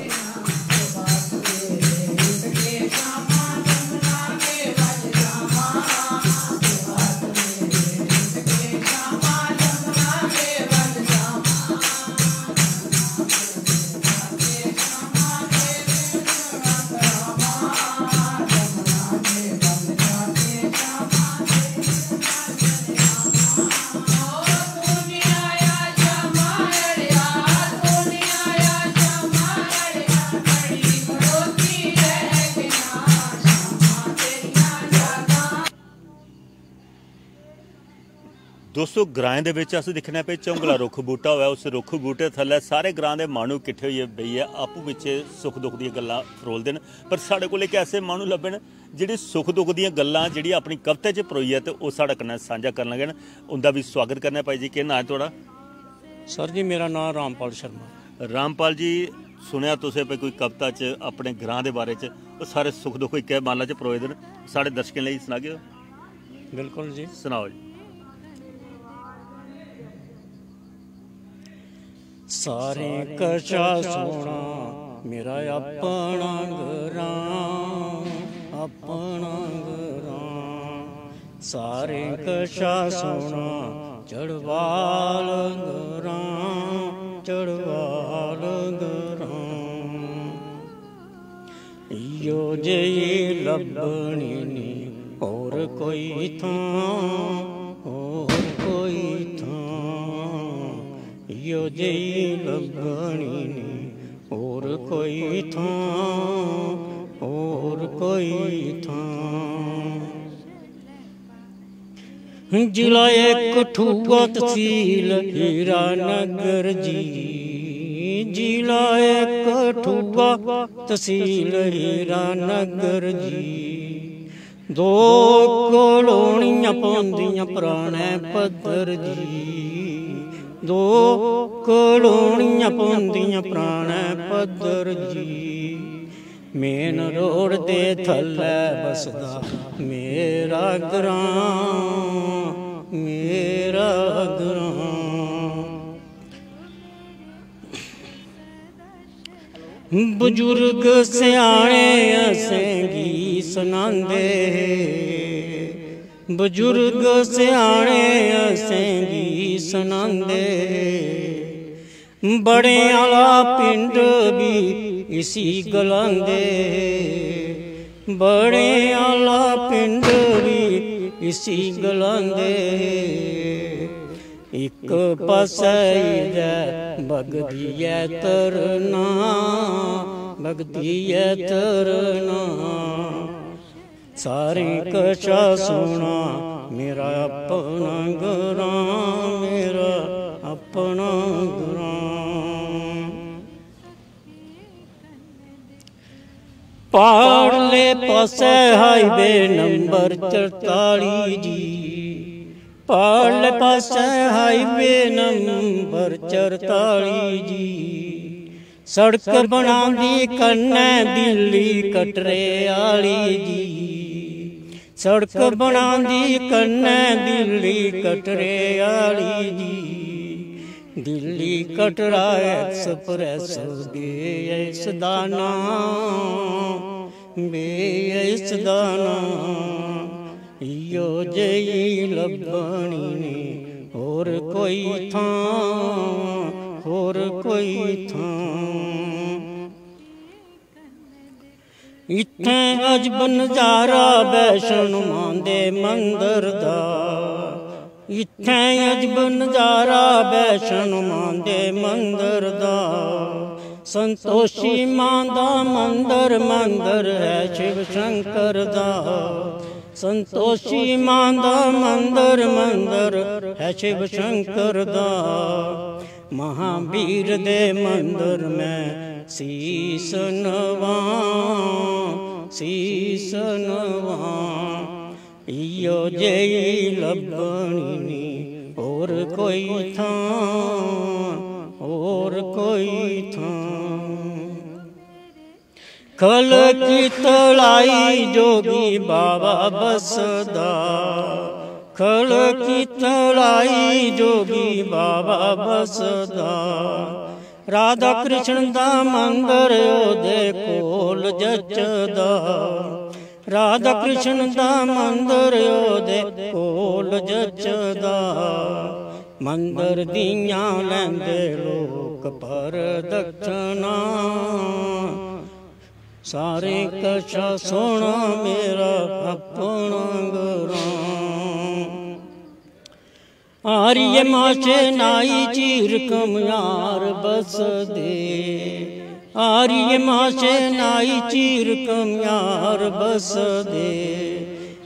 दोस्तो, ग्राएं दे बिच अस दिक्खने पे झौंगला रुक्ख बूह्टा होऐ, उस रुक्ख बूह्टे थल्लै सारे ग्रां दे माह्नू किट्ठे होइयै बेहियै आपूं बिच्चें सुख दुख दियां गल्लां फरोलदे न। पर साढ़े कोल इक ऐसे माह्नू लब्भे न जेह्ड़ी सुख दुख दियां गल्लां जेह्ड़ी अपनी कविता च परोइयै ते ओह् साढ़े कन्नै सांझा करन लगे न। उं'दा बी सुआगत करने आं। भाई जी, केह् नांऽ ऐ थुआढ़ा? सर जी, मेरा नांऽ रामपाल शर्मा। रामपाल जी, सुनेआ तुसें भाई कोई कविता च अपने ग्रां दे बारे च, ओह् सारे सुख दुख इक्कै माला च परोए दे न, साढ़े दर्शकें लेई सनागे ओ? बिल्कुल जी। सनाओ जी। सारें कशा सोहना मेरा अपना ग्रां, अपना ग्रां। सारें कशा सोहना चढ़वाल ग्रां, चढ़वाल ग्रां। इयो जेही लब्भनी नी होर कोई थां, होर कोई थां। इयो जेही लब्भनी नी होर कोई थां, होर कोई थां। जिला इक ठुआ तसील हीरा नगर जी, जिला इक ठुआ तसील हीरा नगर जी। दो कलोनियां पौंदियां पराने पद्धर जी, दो कलोनियां पौंदियां पराने पद्धर जी। मेन रोड दे थल्लै बसदा मेरा ग्रां, मेरा ग्रां। बजुर्ग स्याने असेंगी सनांदे, बजुर्ग स्याने असेंगी सनांदे। बड़े आह्ला पिंड बी इसी गलांदे, बड़े आह्ला पिंड बी इसी गलांदे। इक पासै इदै बगदी ऐ तरना, बगदी ऐ तरना। सारें कशा सोहना मेरा अपना ग्रां, मेरा अपना ग्रां। पारले पासै हाईवे नंबर चरताली जी, पारले पासै हाईवे नंबर चरताली जी। सड़क बनांदी कन्नै दिल्ली कटरे आह्ली जी, सड़क बनांदी कन्नै दिल्ली कटरे आह्ली जी। दिल्ली कटरा एक्सप्रेस बेइस दा नां, बेइस दा नां। इयो जेही लब्भनी नी होर कोई थां, होर कोई थां। इत्थें अजब नजारा वैष्णो मां दे मंदर दा, इत्थें अजब नजारा वैष्णो मां दे मंदर दा। संतोषी मां दा मंदर, मंदर है शिव शंकर दा। संतोषी मां दा मंदर, मंदर है शिव शंकर दा। महावीर दे मंदर में शीश नवां, शीश नवां। इयो जेही लब्भनी नी होर कोई थां, होर कोई थां। खल की तलाई जोगी बाबा बसदा, खल की तलाई जोगी बाबा बसदा। राधा कृष्ण दा मंदर ओदे कोल जचदा, राधा कृष्ण दा मंदर ओदे कोल जचदा। मंदर दियां लैंदे लोक पर दक्षिणा। सारें कशा सोहना मेरा अपना ग्रां। आर्य माशे नाई चीर कमियार बसदे, आर्य माशे नाई चीर कमियार बसदे।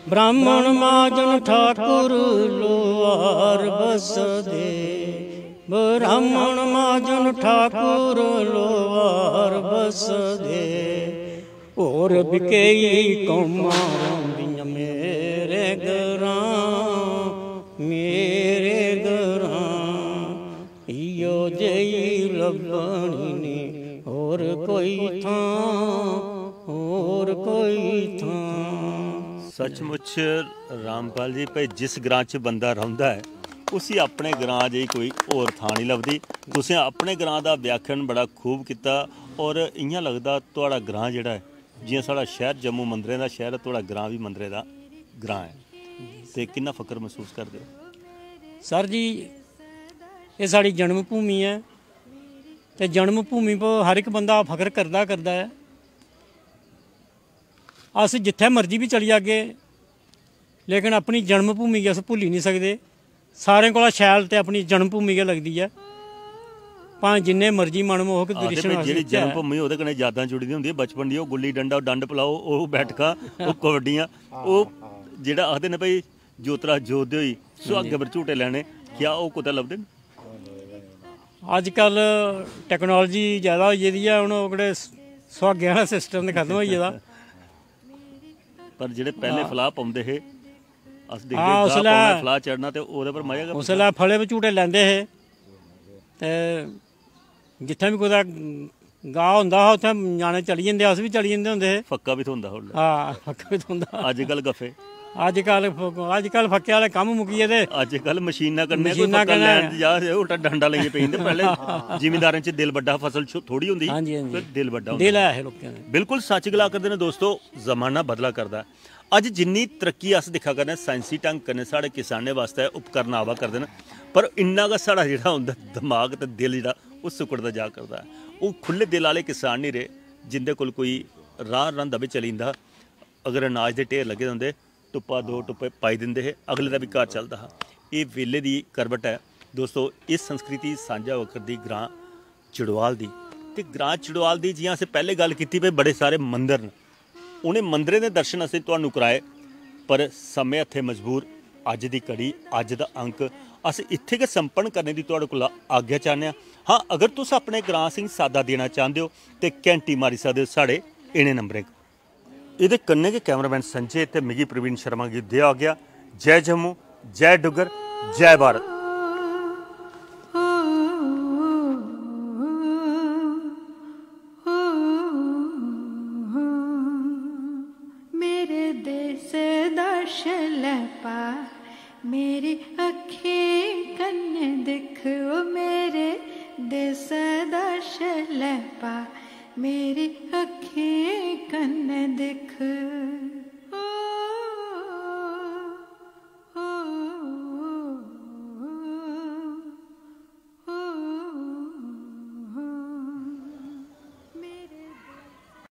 ब्राह्मण महाजन ठाकुर लोहार बसदे, ब्राह्मण महाजन ठाकुर लोहार बसदे। होर बी केई कौमां रौंह्दियां मेरे ग्रां, मेरे ग्रां। इयो जेही लब्भनी नी होर कोई थां, होर कोई थां। सचमुच रामपाल जी, भाई, जिस ग्रां च बंदा रौंह्दा ऐ, उसी अपने ग्रां जेही कोई होर थां निं लभदी। तुसें अपने ग्रां दा व्याख्यान बड़ा खूब कीता, और इ'यां लगदा थुआढ़ा ग्रां जेह्ड़ा ऐ, जि'यां साढ़ा शैह्र जम्मू मंदरें दा शैह्र ऐ, थुआढ़ा ग्रां बी मंदरें दा ग्रां ऐ। ते किन्ना फकर मसूस करदे ओ? सर जी, एह् साढ़ी जन्म भूमि ऐ, ते जन्म भूमि पर हर इक बंदा फकर करदा करदा ऐ। अस जित्थै मर्जी बी चली जागे, लेकिन अपनी जन्म भूमि गी अस भुल्ली निं सकदे। सारें कोला शैल ते अपनी जन्म भूमि गै लगदी ऐ, भाएं जिन्ने मर्जी मनमोहक आखदे दृश्य भाई, न अस जेह्ड़ी दिखचै। जन्म भूमि ओह्दे कन्नै यादां जुड़ी दियां होंदियां बचपन दी। ओह् गुल्ली डंडा, डंड पलाओ, ओह् बैठकां, ओह् कबड्डियां, ओह् जेह्ड़ा आखदे न भाई, जोतरा जोतदे होई सुहागे पर झूटे लैने, क्या ओह् कुतै लभदे न? अजकल टैक्नोलॉजी ज़्यादा होई गेदी ऐ, हून ओह्कड़े सुहागे आह्ला सिस्टम ते खत्म होई गेदा। पर जेह्ड़े पैह्ले फलाह पौंदे हे, अस दिखदे हां, गाह् उसलै पौना, फलाह चढ़ना, ते ओह्दे पर मजा गै बक्खरा। उसलै फले पर झूटे लैंदे हे, ते जित्थै बी कुतै गाह् होंदा हा, उत्थै ञ्याणे चली जंदे, अस बी चली जंदे होंदे हे। फक्का बी थ्होंदा हा उसलै। हां, फक्का बी थ्होंदा। अजकल गफे। अजकल अजकल फक्के आह्ले कम्म मुक्की गेदे। अजकल मशीनां कन्नै कोई मशीनां फक्का कन्नै। लैन जा, ते उल्टा डंडा लेइयै पेई जंदे। पैह्ले जिमींदारें च दिल बड्डा हा, फसल छो-, थोड़ी होंदी, हां जी, हां जी। पर दिल बड्डा होंदा। दिल ऐ हे लोकें दे। बिल्कुल सच्च गला करदे न दोस्तो, जमाना बदला करदा ऐ। अज्ज जिन्नी तरक्की अस दिक्खा करने आं, साइंसी ढंग कन्नै साढ़े किसानें वास्तै उपकरण आवा करदे न, पर इन्ना गै साढ़ा जेह्ड़ा होंदा दमाग ते दिल जेह्ड़ा, ओह् सुकड़दा जा करदा ऐ। ओह् खु'ल्ले दिल आह्ले किसान निं रेह्, जिंदे कोल कोई राह् रंधा बी चली जंदा हा, अगर अनाज दे ढेर लग्गे दे होंदे, टुप्पा दो टुप्पे पाई दिंदे हे, अगले दा बी घर चलदा हा। एह् वेल्ले दी करवट ऐ दोस्तो। इस संस्कृति सांझा होआ करदी ग्रां चड़ोआल दी। ते ग्रां चड़ोआल दी जि'यां असें पैह्ले गल्ल कीती, भाई, बड़े सारे मंदर न, उ'नें मंदरें दे दर्शन असें तुहानू कराए, पर समें हत्थें मजबूर, अज्ज दी कड़ी, अज्ज दा अंक अस इत्थें गै संपन्न करने दी तुहाड़े कोला आज्ञा चाह्न्ने आं। हां, अगर तुस अपने ग्रां असेंगी साद्दा देना चांह्दे ओ, ते घैंटी मारी सकदे ओ साढ़े इ'नें नंबरें पर। एह्दे कन्नै गै कैमरामैन संजय ते मिगी प्रवीण शर्मा गी देआ आज्ञा। जय जम्मू, जय डुग्गर, जय भारत। मेरे देश दा शलैपा, मेरी अक्खीं कन्नै दिक्ख। ओ मेरे देश दा शलैपा, मेरी अक्खीं कन्नै दिक्ख। ओ